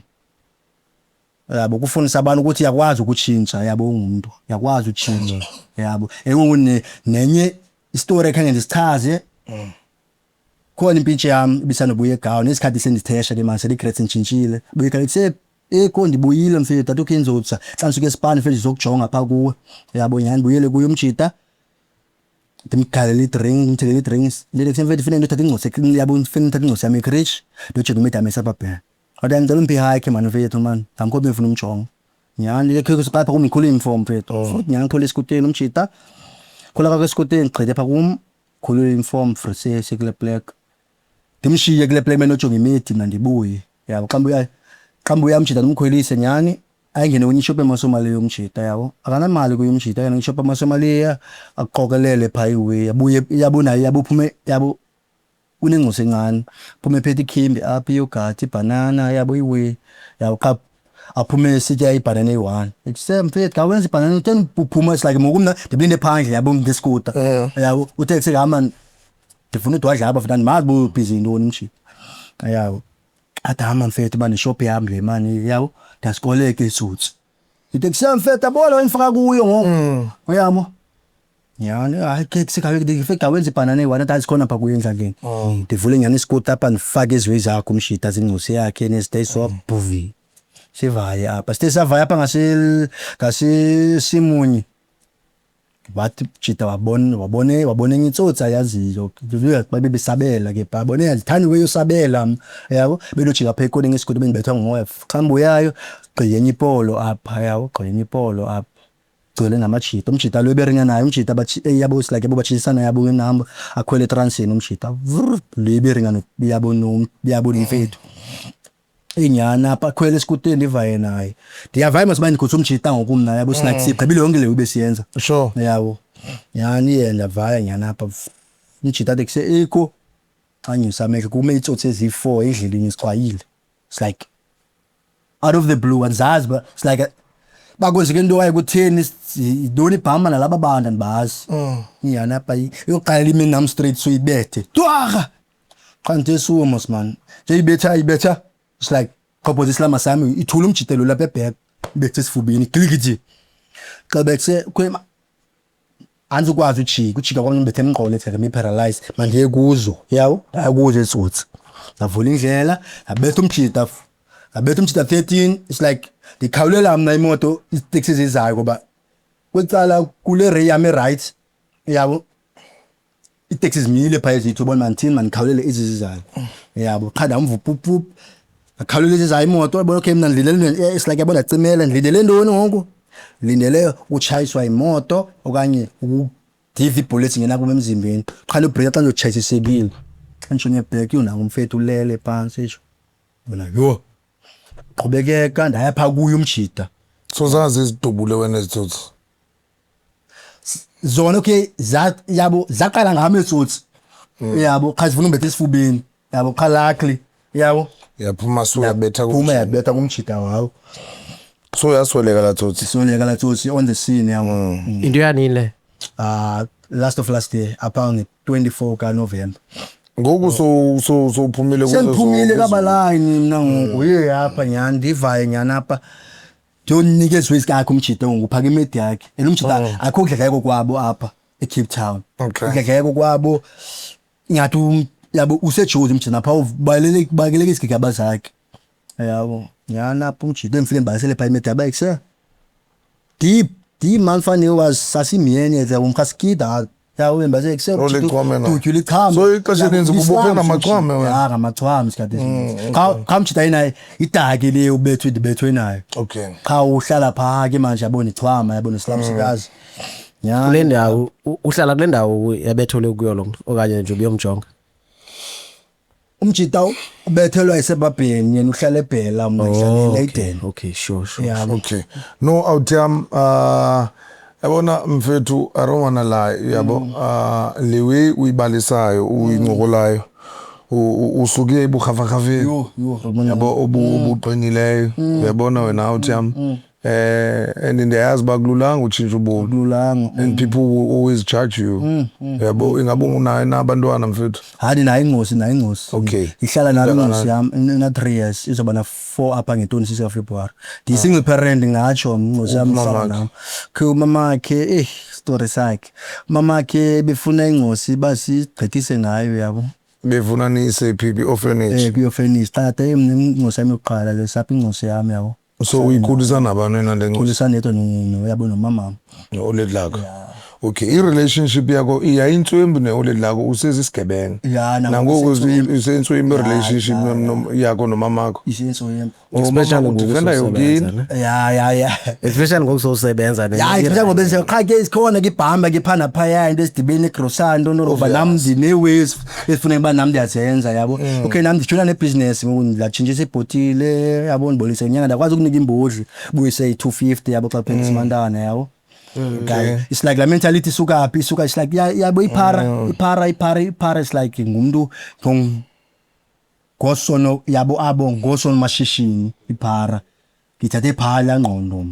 yabo, kufundisa abantu ukuthi uyakwazi ukutshintsha, yabo, ungumuntu uyakwazi ukutshintsha, yabo. Ngoku nenye istory ekhange ndisichaze. Khona impintshi yam ibisanobuya eGawa nesikhathi sendithesha ke manje seligrade senditshintshile. Buye ekhaya kuse ekho ndibuyile mfethu athi okay ndizotsa xa ndisuka espani mfethu ndizokujonga phaa kuwe. Uyabo nyhani ndibuyele kuye umjita ndimgalele idrink ndimthengele idrinks. Ndithi kuse mfethu funeka ndiyothatha ingcosi yabo funeka ndithathe ingcosi yam ekritshi ndiyojonga imedam esapha. Wathi ndicela undiphe ihayikhi mani mfethu mani ndamkho bendifuna umjonga. Nyhani apha kum ndikhula iyunifomu mfethu. Futhi nyhani ndikhwele esikuteni umjita. Khwela kwakho esikuteni gqithe phaa kum khulula iyunifomu free sekule plek. Ndimshiye kule plek benojonga imedi mna ndibuye. Yabo xa ndibuya xa ndibuya umjita ndimkhwelise nyhani ayingene kwenye ishop emaSomalia umjita yabo. Akanamali kuye umjita angene kwishop emaSomalia aqokelele phaa iway abuye yabo naye yabo uphume yabo unengcosi encane aphume ephethe ikhimbi apha iyogathi ibhanana yabo iway yabo qha aphume esitya ibhanana eyi-one. Ndithi mfethu khawenze ibhanana utheni uphuma it's like ngoku mna ndimlinde phandle yabo ngeskuta. Yabo uthe kusehamba ndifuna udwadla apha futhi andimazi uba ubhizi yintoni umjita. Yabo. Athi hamba mfethu uba neshop yam le mani yabo ndiyasikoleka itsotsi. Ndithi kuse mfethu yabo le ndifaka kuyo ngoku. Uyabo? Nyhani hayi ke ndifika wenza ibhanana eyi-one athi hayi zikhona phaa kuyo endlaleni. Ndivule nyhani iskuta apha ndifake iziwe zakhe umjita zingcosi yakhe neziteyisoap bhuvi. Sivaye apha sithe savaya apha ngaseSimunye wathi jita wabona wabona wabona enye itsotsi ayaziyo babe besabela ke phaa bona ndithanda iwe yosabela mna yabo benojika apha ekoneni ngesikuta bendibethwa ngumoya xa ndibuyayo gqi enye ipolo apha yabo gqi enye ipolo apha gcwele ngamajita umjita lo eberinga naye umjita yabo it's like yabo batshintshisana yabo ngenamba akhwele etransini umjita vrr le eberinga yabo yabo nomfethu inyana apha akhwele esikuteni ndivaye naye ndiyavaya mos uba ndikhutha umjita ngoku mna yabo sinathi sigqibile yonke le ube siyenza Sure. yabo nyhani ye ndiyavaya nyhani apha umjita athi kuse ikho xa nyusa amehlo kume iitsotsi eziyi-four endleleni zixwayile. It's like out of the blue andizazi uba it's like bakwenzeke into waye kutheni yintoni ibhama nalaba bantu andibazi. Nyhani apha yokuqala ime nam straight so ibethe twara xa ndithe suwo mos man nje ibetha ibetha it's like qhobhoza isilama sami ithula umjitelo lapha ebhek ibethe esifubeni giligidi xa bethe andizukwazi ujika ujika kwam ndibethe emqolo ethi mi-paralyze mandiye kuzo yawo ndaya kuzo etsotsi ndavula indlela ndabetha umjita ndabetha umjita 13 it's like ndikhawulela mna imoto iiteksi ezizayo ngoba kwicala kule rey yam e-right yabo iiteksi zimile phaa ezithi ubona mandithini mandikhawulele ezi zizayo yabo qha ndamva upupup ndakhawulela ezizayo imoto yabona okay mna ndilindele it's like yabo ndacimela ndilindele ntoni ngoku ndilindele utshayiswa yimoto okanye ndive ibhulethi ingena kum emzimbeni qha ndibhrika xa ndizotshayisisekile xa nditsho ngebhek yho nangu umfethu ulele phantsi itsho bona yho qhubekeka ndaya phaa kuye umjita So zazi izidubule wena ezitsotsi. Zona okay za yabo zaqala ngami etsotsi yabo qha zifuna umbetha esifubeni yabo qha luckily yabo Yaphuma so yabetha phuma yabetha kumjita wawo. So yasweleka la tsotsi. Soleka la tsotsi on the scene yabo. Into yanini le? Last of last year apha nge-24 kaNovember. Ngoku so so so uphumile kuzo Sendiphumile zonke. kabalayini mna ngoku ye apha nyhani ndivaye nyhani apha ndiyonikezwa isikakhe umjita ngoku uphaka imedi yakhe and umjita akho kudledleko kwabo apha eCape Town. Kudledleko kwabo ingathi yabo usejozi umjita napha ubalele baleke isigigaba zakhe yabo nyhani apha umjita endifike ndibalisele phaa imedi yaba kuse deep deep man fane was sasimyenye yabo mkhaskida yabo bembase kuse Oh, lichwame na. dutyula ichame. So ixesha elininzi ubophe ngamachwame wena? Ya ngamachwame isikhathi esininzi qha qha umjita yena idaki le ubethwe ndibethwe nayo. Qha uhlala phaa ke manje yabona ichwama yabona isilamsikazi nyhani. Kule ndawo uhlala kule ndawo yabethelwe kuyo lo mntu okanye nje ubuyomjonga? Umjita ubethelwa esebabheni yena uhlala eBhela mna ngihlala eLeiden. Okay, sure sure. Yabo. Okay. No awutham yabona mfethu I don't wanna lie yabo le way uyibalisayo uyincokolayo usuke eburhafarhafeni. Yho yho Yabo obuqinileyo uyabona wena awutham and ndiyayazi uba kululanga utshintsha ubomi. Kululanga. And people will always judge you. Yabo ingabe unayo na abantwana mfethu? Hayi ndinayo ingcosi nayo ingcosi. Okay. Ihlala nami ingcosi yam ina 3 years izoba na 4 apha nge-26 kaFebruary. Ndiyi-single parent ngatsho ingcosi yam ihlala Umamakhe? nam. Khe umamakhe story sakhe. Umamakhe befuna ingcosi uba sigqithise ngayo yabo. Befuna niyise phi, kwi-orphanage? Eh, kwi-orphanage. Tata, mna ingcosi yami yokuqala le, sapha ingcosi yami, yabo. So uyikhulisa nabani wena le ncosi? Khulisa nedwa yabo nomamam. Ne-old lakho. Okay, i-relationship yakho iyayintswembu ne-old lakho, usezisigebenga? Ya, nangoku usentswembu. Usentswembu Ya, relationship ya, yakho nomamakho? Isentswembu. Especially ngoku Udefenda yonke sowusebenza, into. ne? Ya. Especially ngoku sowusebenza, ne? Ya, especially ngoba bese qha ke isikhona ke ibhamba ke phana phaya into esidibene egrosari, nto nto, ngoba nami ndine-ways ezifuneka uba nami ndiyazenza, yabo. Okay, nami ndijula nebhizinesi ngoku, ndatshintsha ibhotile, yabo, ndibolise inyanga, ndakwazi ukunika imbodli, buyise i-250, yabo, xa kuphela isimantana, yabo. Okay. It's like la mentality isuka phi, isuka, it's like yabo iphara, iphara, iphara, iphara, it's like ngumuntu ngosono, yabo, abo ngosono mashishini iphara. Ngithathe phala ngqondo.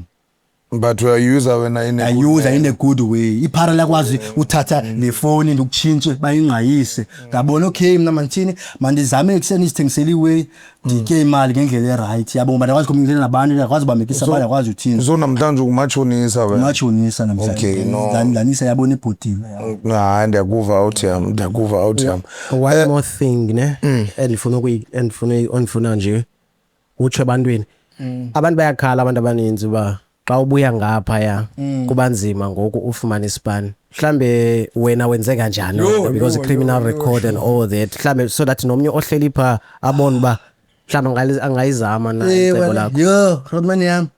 But uyayuza wena in a good Ayuza manner. In a good way. Iphara lakwazi uthatha le phone ndikutshintshe bayingqayise. Ngabona, okay, mina mandithini, mandizame ekuseni izithengisele iway, nditye imali ngendlela e-right, yabo, ngoba ndakwazi communicate nabantu, ndakwazi ubamekisa abantu, ndakwazi uthini. So namhlanje ungumashonisa wena? Matshonisa namhlanje. Okay, no. Ndanisa, yabona, ibhotile, yabo. Hayi, ndiyakuva out yam, ndiyakuva out yam. One more thing, ne, endifuna ukuyi endifuna ondifuna nje utsho ebantwini. Abantu bayakhala, abantu abaninzi, uba xa ubuya ngaphaya kuba nzima ngoku ufumana isipani. Mhlambe wena wenze kanjani Yho, because yho, criminal yho, yho, record and all that, mhlambe so that nomnye ohleli pha abone uba mhlawumbe angayizama na Eh, icebo wena, lakho. Yho, Rodman yam.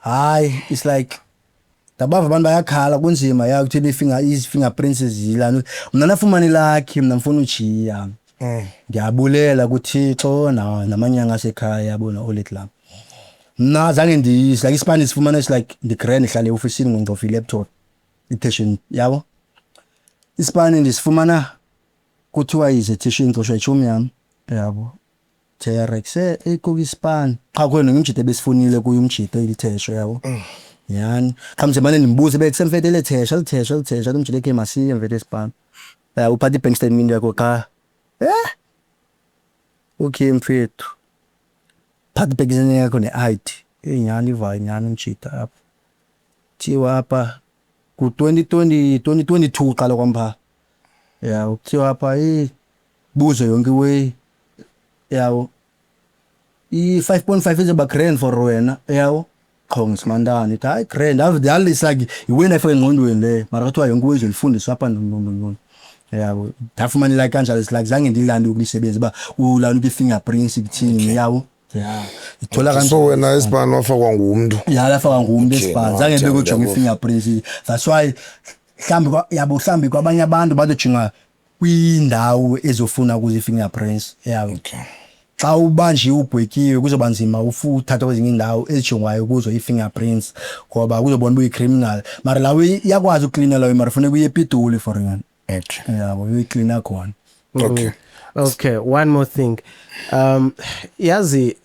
Hayi, it's like ndabava abantu bayakhala, kunzima ya kuthi izi-fingerprints zilana. Mna nafumana ilakhi, mna ngifuna ujiya. Ndiyabulela kuThixo namanyanga asekhaya, yabo, na-old lam. Mna zange ndiyise like isipani sifumana, it's like ndigrand, ndihlala eofisini ngoncofa i-laptop itheshini, yabo. Isipani ndisifumana kuthiwa yize ethishini, ngixoshwa yitshomi yam, yabo. Terex ikuka isipani qha kho nomjito ebesifunile kuye umjito ilithesho, yabo. Nyhani qha mzimane ndimbuze bekusemfethe lethesha lithesha lithesha umjito ekhe masiye mfethe esipani. Ya, uphatha i-bank statement yakho qha. Eh, okay mfethu, phatha i-bank statement yakho ne-ID. Inyani ivayo nyhani umjito apha kuthiwa apha ku-2020 2022 uqala kwam phaa, ya, kuthiwa apha buze yonke iway, yabo, i-5.5 izoba grand for wena, yabo, qho ngesimantana ithi hayi grand it's like yiwena ifake engqondweni leyo, mara kuthiwa yonke iway uzoyifundiswa apha, ntoni, yabo. Ndafumana like kanjalo, it's like zange ndilande ukulisebenza uba ulanda i-fingerprints kuthini, yabo, ya, ithola kanjalo. So wena isipani wafakwa ngumntu? Ya, lafakwa ngumntu esibhali, zange No, bekujonga ndiyakuva. i-fingerprints. That's why mhlawumbi yabo, mhlawumbi kwabanye abantu bazojonga kwindawo ezofuna kuzo i-fingerprints, yabo. Xa ubanjiwe ugwetyiwe kuzoba nzima uthathwa kwezinye iindawo ezijongwayo kuzo ii-fingerprints, ngoba kuzobona uba uyi-criminal, mara lawo iyakwazi uklina lawo, mara funeka uye ePitoli for yona, yabo, uyoyiklina khona. Okay, one more thing. Yazi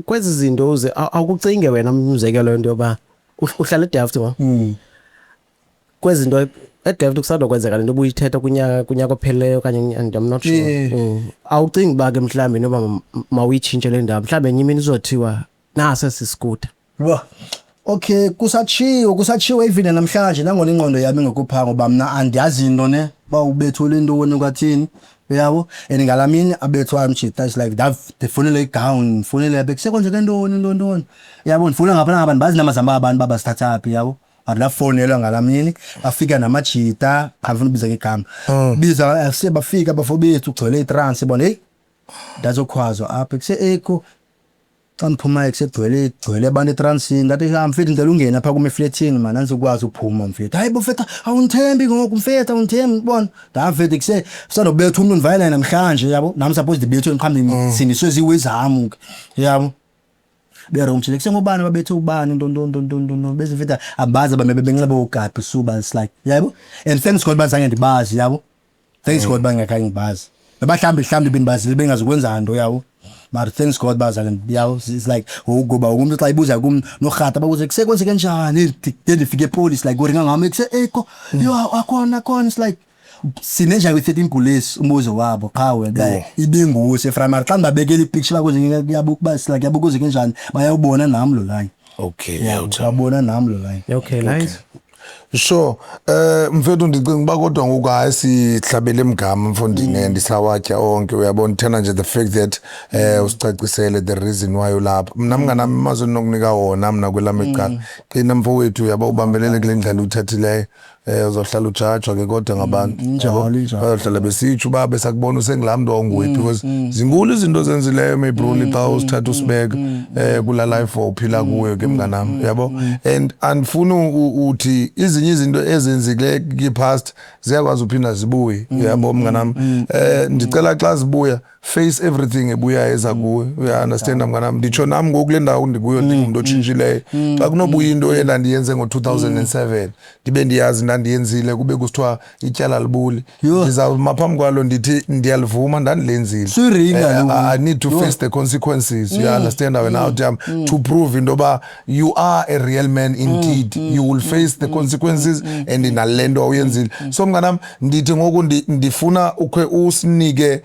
kwezi zinto uze awukucinge wena, umzekelo, into yoba uhlala eDelft ngo. Kwezi zinto eDelft kusanda kwenzeka lento ubuyithetha kunyaka ophelileyo okanye and I'm not sure. Yeah. Awucingi uba ke mhlawumbi noba mawuyitshintshe le ndawo, mhlawumbi enye imini izothiwa nase siskuta? Wa. Okay, kusatshiwo even namhlanje, nangona ingqondo yami ingekho ngoba mna andiyazi into ne uba ubethule intoni kwathini, uyabo, and ngalaa mini abethwa mjita, it's like ndifonele igown, ndifonele bekusekwenzeke ntoni ntoni ntoni, uyabo, ndifuna ngapha nangapha, ndibazi namazamba abantu uba basithatha phi, yabo, but ndafonelwa ngalaa mini, bafika namajita qha ndifuna ubiza ngegama, biza se bafika bafo bethu, kugcwele itrans, bona, heyi, ndazokhwazwa apha kuse ekho. Xa ndiphumayo kusegcwele gcwele abantu etransini, ndathi, "Ah, mfethu, ndicela ungena phaa kum efletini mani, andizukwazi uphuma mfethu." "Hayi bo mfethu, awundithembi ngoku mfethu, awundithembi bona." Nda mfethu kuse sandobetha umntu ndivayela namhlanje, yabo, nam suppose ndibethwe qha ndisindiswe ziiwe zam ke, yabo. Bero mjile kusengobani babethe ubani nto nto nto nto nto nto bese mfethu abazi abame bebenxibe ugabi suba, it's like, yabo, and thanks God bazange ndibazi, yabo, thanks God bangakhange ngibazi, noba mhlawumbi bendibazile bengazukwenza nto, yabo, but thanks God bazange, yabo. It's like ngoba umntu xa ibuza kum norhata babuze kusekwenzeke njani, de ndifike epolisi, like uringa ngam kuse ekho yho, akhona akhona, it's like sinenjani kwi-13 police, umbuzo wabo qha wena ibinguwe seprimary, xa ndibabekela ipicture bakuze yabuka uba it's like yabuka uze njani, bayawubona nam lo line. Okay. Yabona nam lo line. Okay, nice. Sure. Mfethu, ndicinga uba kodwa ngoku hayi, sihlabele mgama, mfondini, ndisawatya onke, uyabona. Thena nje the fact that usicacisele the reason why ulapha. Mna mnganami, amazwi endinokunika wona mna kwelam icala, qina mfowethu, uyabo, ubambelele kule ndlela uyithathileyo. Uzohlala ujajwa ke kodwa ngabantu. Injalo, Yabo? injalo. Bazohlala besitsho uba besakubona usengulaa mntu wawunguye, because zinkulu izinto ozenzileyo, my bro, xa usithatha usibeka kula life wawuphila kuyo ke, mnganam, yabo. And andifuni uthi ezinye izinto ezenzekile kwi-past ziyakwazi uphinda zibuye, uyabo, mnganam. Ndicela xa zibuya, face everything ebuyayo eza kuwe, uya-understanda, mnganam. Nditsho nam ngoku kule ndawo ndikuyo ndingumntu otshintshileyo. Xa kunobuya into endandiyenze ngo-2007, ndibe ndiyazi ndandiyenzile, kube kusithiwa ityala libuli, Yho. ndizawuma phambi kwalo ndithi ndiyalivuma, ndandilenzile. Suringa lo. I need to face the consequences, you understand wena out yam, to prove into yoba you are a real man indeed, you will face the consequences and nale nto awuyenzile. So mnganam, ndithi ngoku ndifuna ukhe usinike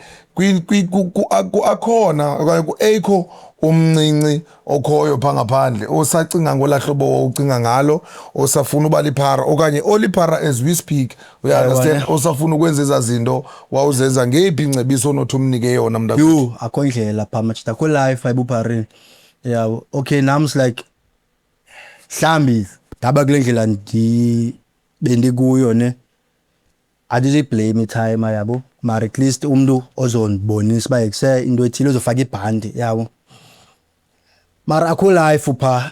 akhona okanye ku-Ayikho umncinci okhoyo phaa ngaphandle osacinga ngolaa hlobo wawucinga ngalo, osafuna uba liphara okanye oliphara as we speak, uya-understand, osafuna ukwenza ezaa zinto wawuzenza, ngeyiphi ingcebiso onothi umnike yona, mntakwethu? Yho, akho ndlela phaa, majita, akho life ayibupharini, yabo. Okay, nam is like mhlawumbi ndaba kule ndlela bendikuyo ne, andizuyiblame itimer, yabo, mara at least umntu ozondibonisa uba ekuse into ethile uzofaka ibhanti, yabo. Mara akho life phaa,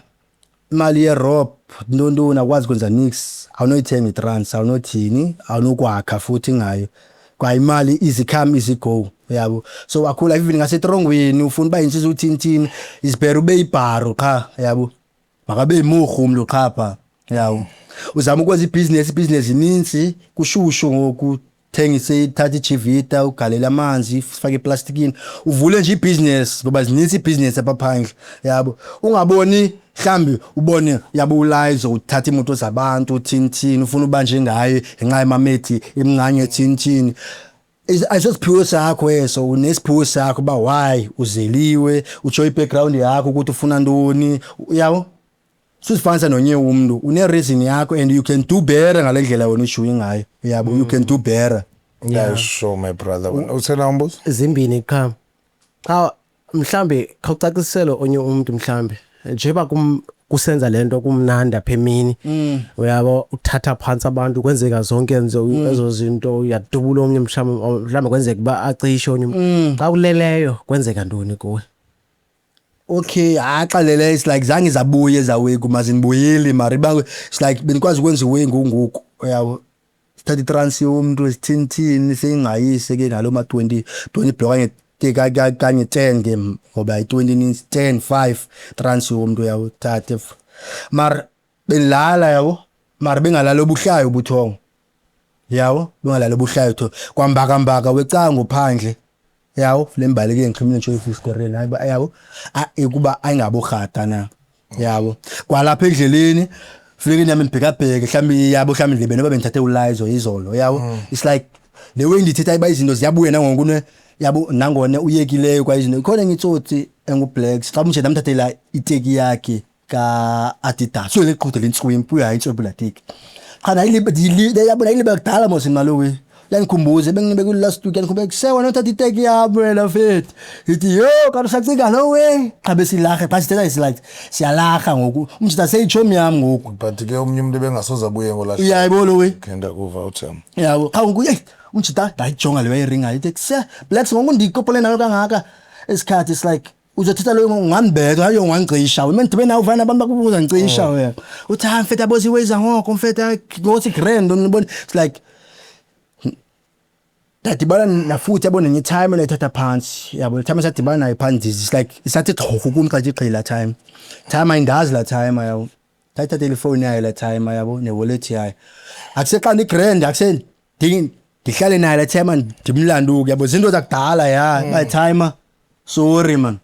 imali yerob ntontoni, akwazi kwenza nix, awunoyithenga itrans, awunothini, awunokwakha futhi ngayo kwa imali, easy come easy go, yabo. So akho life, even ngasetrongweni ufuna uba yinsizwa uthini thini, isibhere ube yibharo qha, yabo, makabe yimurhu umntu qha pha, yabo. Uzama ukwenza ibhizinesi, ibhizinesi inintsi, kushushu ngoku, thengise, thatha ichivita, ugalele amanzi, fake eplastikini, uvule nje ibhizinesi ngoba zinintsi iibhizinesi apha phandle, yabo. Ungaboni mhlambi ubone, yabo, uLizo uthatha iimoto zabantu thini thini, ufuna uba njengaye ngenxa yemamethi imncanye thini thini. Ayisosiphiwo sakho eso, unesiphiwo sakho uba why uzeliwe, utsho i-background yakho ukuthi ufuna ntoni, uyabo. Suzifanisa nonye umntu, une-reason yakho and you can do better ngale ndlela wena utshuye ngayo, uyabo, you can do better. Yeah, sure, my brother. Usenawo umbuzo? Zimbini qha. Cha, mhlambe khawucacisele onye umuntu, mhlambe njengoba kusenza lento kumnandi apha emini, uyabo, uthatha phansi abantu, kwenzeka zonke ezo zinto, uyadubula omnye, mhlawumbe kwenzeka uba acishe onye umuntu. Xa uleleyo kwenzeka ntoni kuwe? Okay, hayi, xa lele it's like zange zabuye ezaweku, mazindibuyeli, mara iba it's like bendikwazi ukwenza iwe ngoku, uyabo, sithatha itrans yomntu, sithini thini, seyingayise ke nalo ma-20 20 block kanye kanye 10 ke, ngoba i-20 nintsi, 10 5 trans yomntu, uyabo, thathe. Mara bendilala, yabo, mara bengalala obuhlayo ubuthongo, yabo, bengalala obuhlayo tho kwambakambaka wecango phandle, yawo, le mbaleke ngixhumile nje efisitereni, hayi, yabo, ukuba ayingaborhata na, yabo. Kwalapha endleleni funeka nami ndibhekabheke mhlawumbi, yabo, mhlawumbi ndilebe noba bendithathe uLizo izolo, yabo. It's like le way ndithetha iba izinto ziyabuya nangoku ne, yabo, nangona uyekileyo kwa izinto. Ikhona enye itsotsi enguBlacks, xa umnje ndamthathela iteki yakhe ka-Adidas, so leqhude lentswimpu, uyayi intswimpu laa teki qha yabo, nayilibe kudala mos malowe. Yandikhumbuza bengibe ku-last week, yandikhumbuza kusewena uthatha iteki yami wena mfethu, ithi yo kanti usacinga lo way qha besilarha xa sithetha, is like siyalarha ngoku, umjita seyitshomi yam ngoku. But ke omnye umuntu ebengasoze abuye ngolaa hlobo. Uyayibona lo way. Khe ndakuva utham. Yabo, qha ngoku yeyi umjita ndayijonga le wayiringayo, ithi kuse Blacks ngoku ndikopole nayo kangaka isikhathi, it's like uzothetha lo ungandibetha hayi, ungangcisha wena, ndibe nawe uvana abantu bakubuza ngicisha wena, uthi hayi mfethu, yabo, siweza ngoko mfethu ngothi grand ndibona, it's like ndadibana nafuthi, yabo, nenye time enayithatha phansi, yabo, time esadibana nayo phansi, it's like isathi xhorhu kum xa ithi la time ayindazi la time, yabo, ndayithathela ifowuni yayo la time, yabo, ne-wallet yayo, akusexa ndi-grand akuse ndihlale naye la time, ndimlanduke, yabo, zinto zakudala ya by time, sorry man,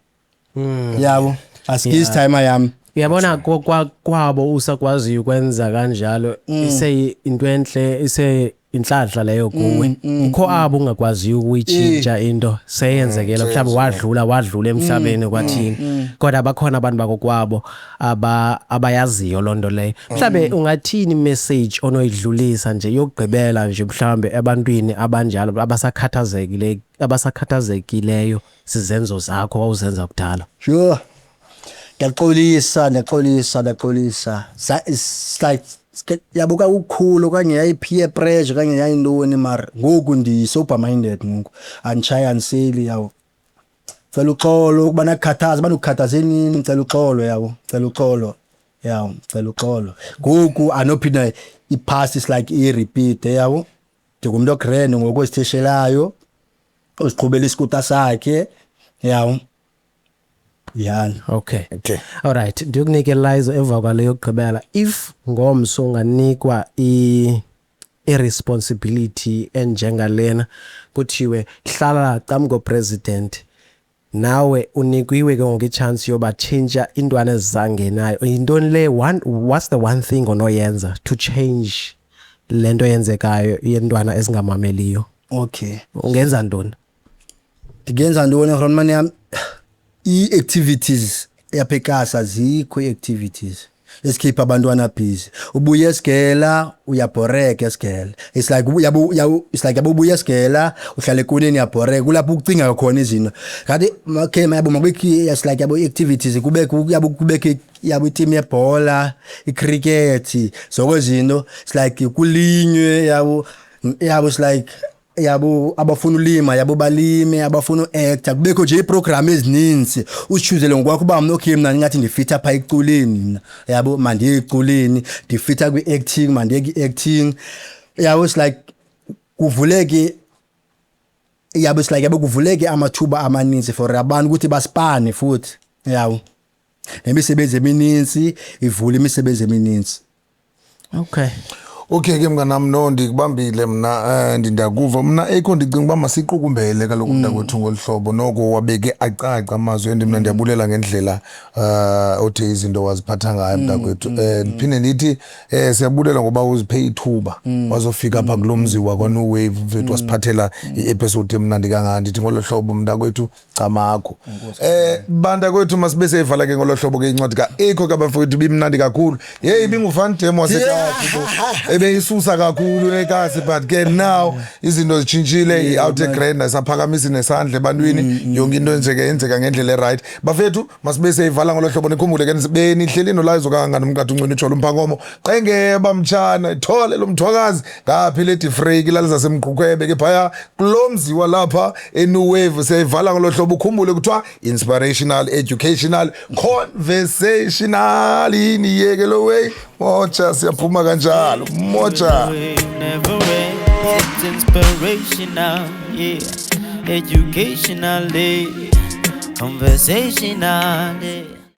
yabo, asikisi time yami. Uyabona, kwabo usakwaziyo ukwenza kanjalo, ise into enhle ise. Inhlanhla leyo kuwe. Kukho abo ungakwaziyo ukuyitshintsha into seyenzekela, mhlawumbi wadlula emhlabeni kwathini, kodwa bakhona abantu bakokwabo abayaziyo loo nto leyo. Mhlawumbe ungathini imessage onoyidlulisa nje yokugqibela nje mhlawumbe ebantwini abanjalo abasakhathazekileyo sizenzo zakho wawuzenza kudala? Sure, ndiyaxolisa, ndiyaxolisa, ndiyaxolisa. It's like yabuka ukukhula okanye yayi-peer pressure okanye yayintoni, mara ngoku ndi-sober minded, ngoku anditshayi, andiseli, yawo. Cela uxolo ukuba nakukhathaza, bandikukhathaze nini. Ndicela uxolo, yawo, cela uxolo, yawo, cela uxolo. Ngoku anophinda i-past is like i-repeat, yawo. Ndingumntu ogrand ngoku, ozitheshelayo, oziqhubela isikuta sakhe, yawo, yani. Okay. Okay. Alright, ndiyokunika elizo emva kwale yokugqibela. If ngomso unganikwa i-responsibility enjengalena, kuthiwe hlala camgo president, nawe unikiwe ke ngoku ichance yoba tshintsha iintwana ezizangenayo, yintoni le one, what's the one thing onoyenza to change le nto yenzekayo yentwana ezingamameliyo? Okay. Ungenza ntoni? Ndingenza ntoni, grootman yam? Ii-activities yapha ekasi azikho, ii-activities esikhipha abantwana busy. Ubuya esigela, uyabhoreka esigela. It's like it's like yabo, ubuya esigela, uhlala ekoneni, uyabhoreka, kulapho ucinga khona izinto. Kanti okay, yabo, makubekho, it's like yabo, ii-activities kubekho, yabo, kubekho, yabo, iteam yebhola, icricket, zonke izinto. It's like kulinywe, yabo, it's like yabo, abafuna ulima, yabo, balime, abafuna uacta, kubekho nje iiprogram ezininzi, uzichoosele ngokwakho uba mna, okay, mna ingathi ndifitha phaa eculeni mna, yabo, mandiye eculeni, ndifitha kwi-acting, mandiye kwi-acting, yabo. It's like kuvuleke, yabo, it's like yabo, kuvuleke amathuba amaninzi for abantu ukuthi basipane futhi, yabo, nemisebenzi emininzi, ivule imisebenzi emininzi. Okay. Okay ke mnganam, no, ndikubambile mna, ndindakuva mna ekho. Ndicinga uba masiqukumbele kaloku mntakwethu ngolu hlobo. Noko wabeke acaca amazwi and mna ndiyabulela ngendlela othe izinto waziphatha ngayo mntakwethu. Ndiphinde ndithi siyabulela ngoba uziphe ithuba wazofika apha kulo mzi wakwa-New Wave mfethu, wasiphathela i-episode emnandi kangaka. Ndithi ngolo hlobo mntakwethu, camakho. Bantakwethu, masibe seyivala ke ngolo hlobo ke incwadi ka-Ekho kabafowethu. Bimnandi kakhulu. Yeyi, ibinguVan Dam wasekasi bo, ebeyisusa kakhulu ekasi, but ke now izinto zitshintshile, i-out egrand, asaphakamisi nesandla ebantwini, yonke into yenzeka ngendlela eright. Bafethu, masibe seyivala ngolo hlobo. Nikhumbule ke benihleli nolayizo kangangani, umqatha uncwini utshola umphankomo qengeba mtshana ithole lo mthwakazi ngaphi ledi freki lali zasemgqukhwebe ke phaya kulo mzi walapha eNew Wave. Siyayivala ngolo hlobo. Ukhumbule kuthiwa inspirational, educational, conversational. Yini yeke lo way moja, siyaphuma kanjalo moja. Never ends. It's inspirational, yeah. Educational, yeah. Conversational, yeah.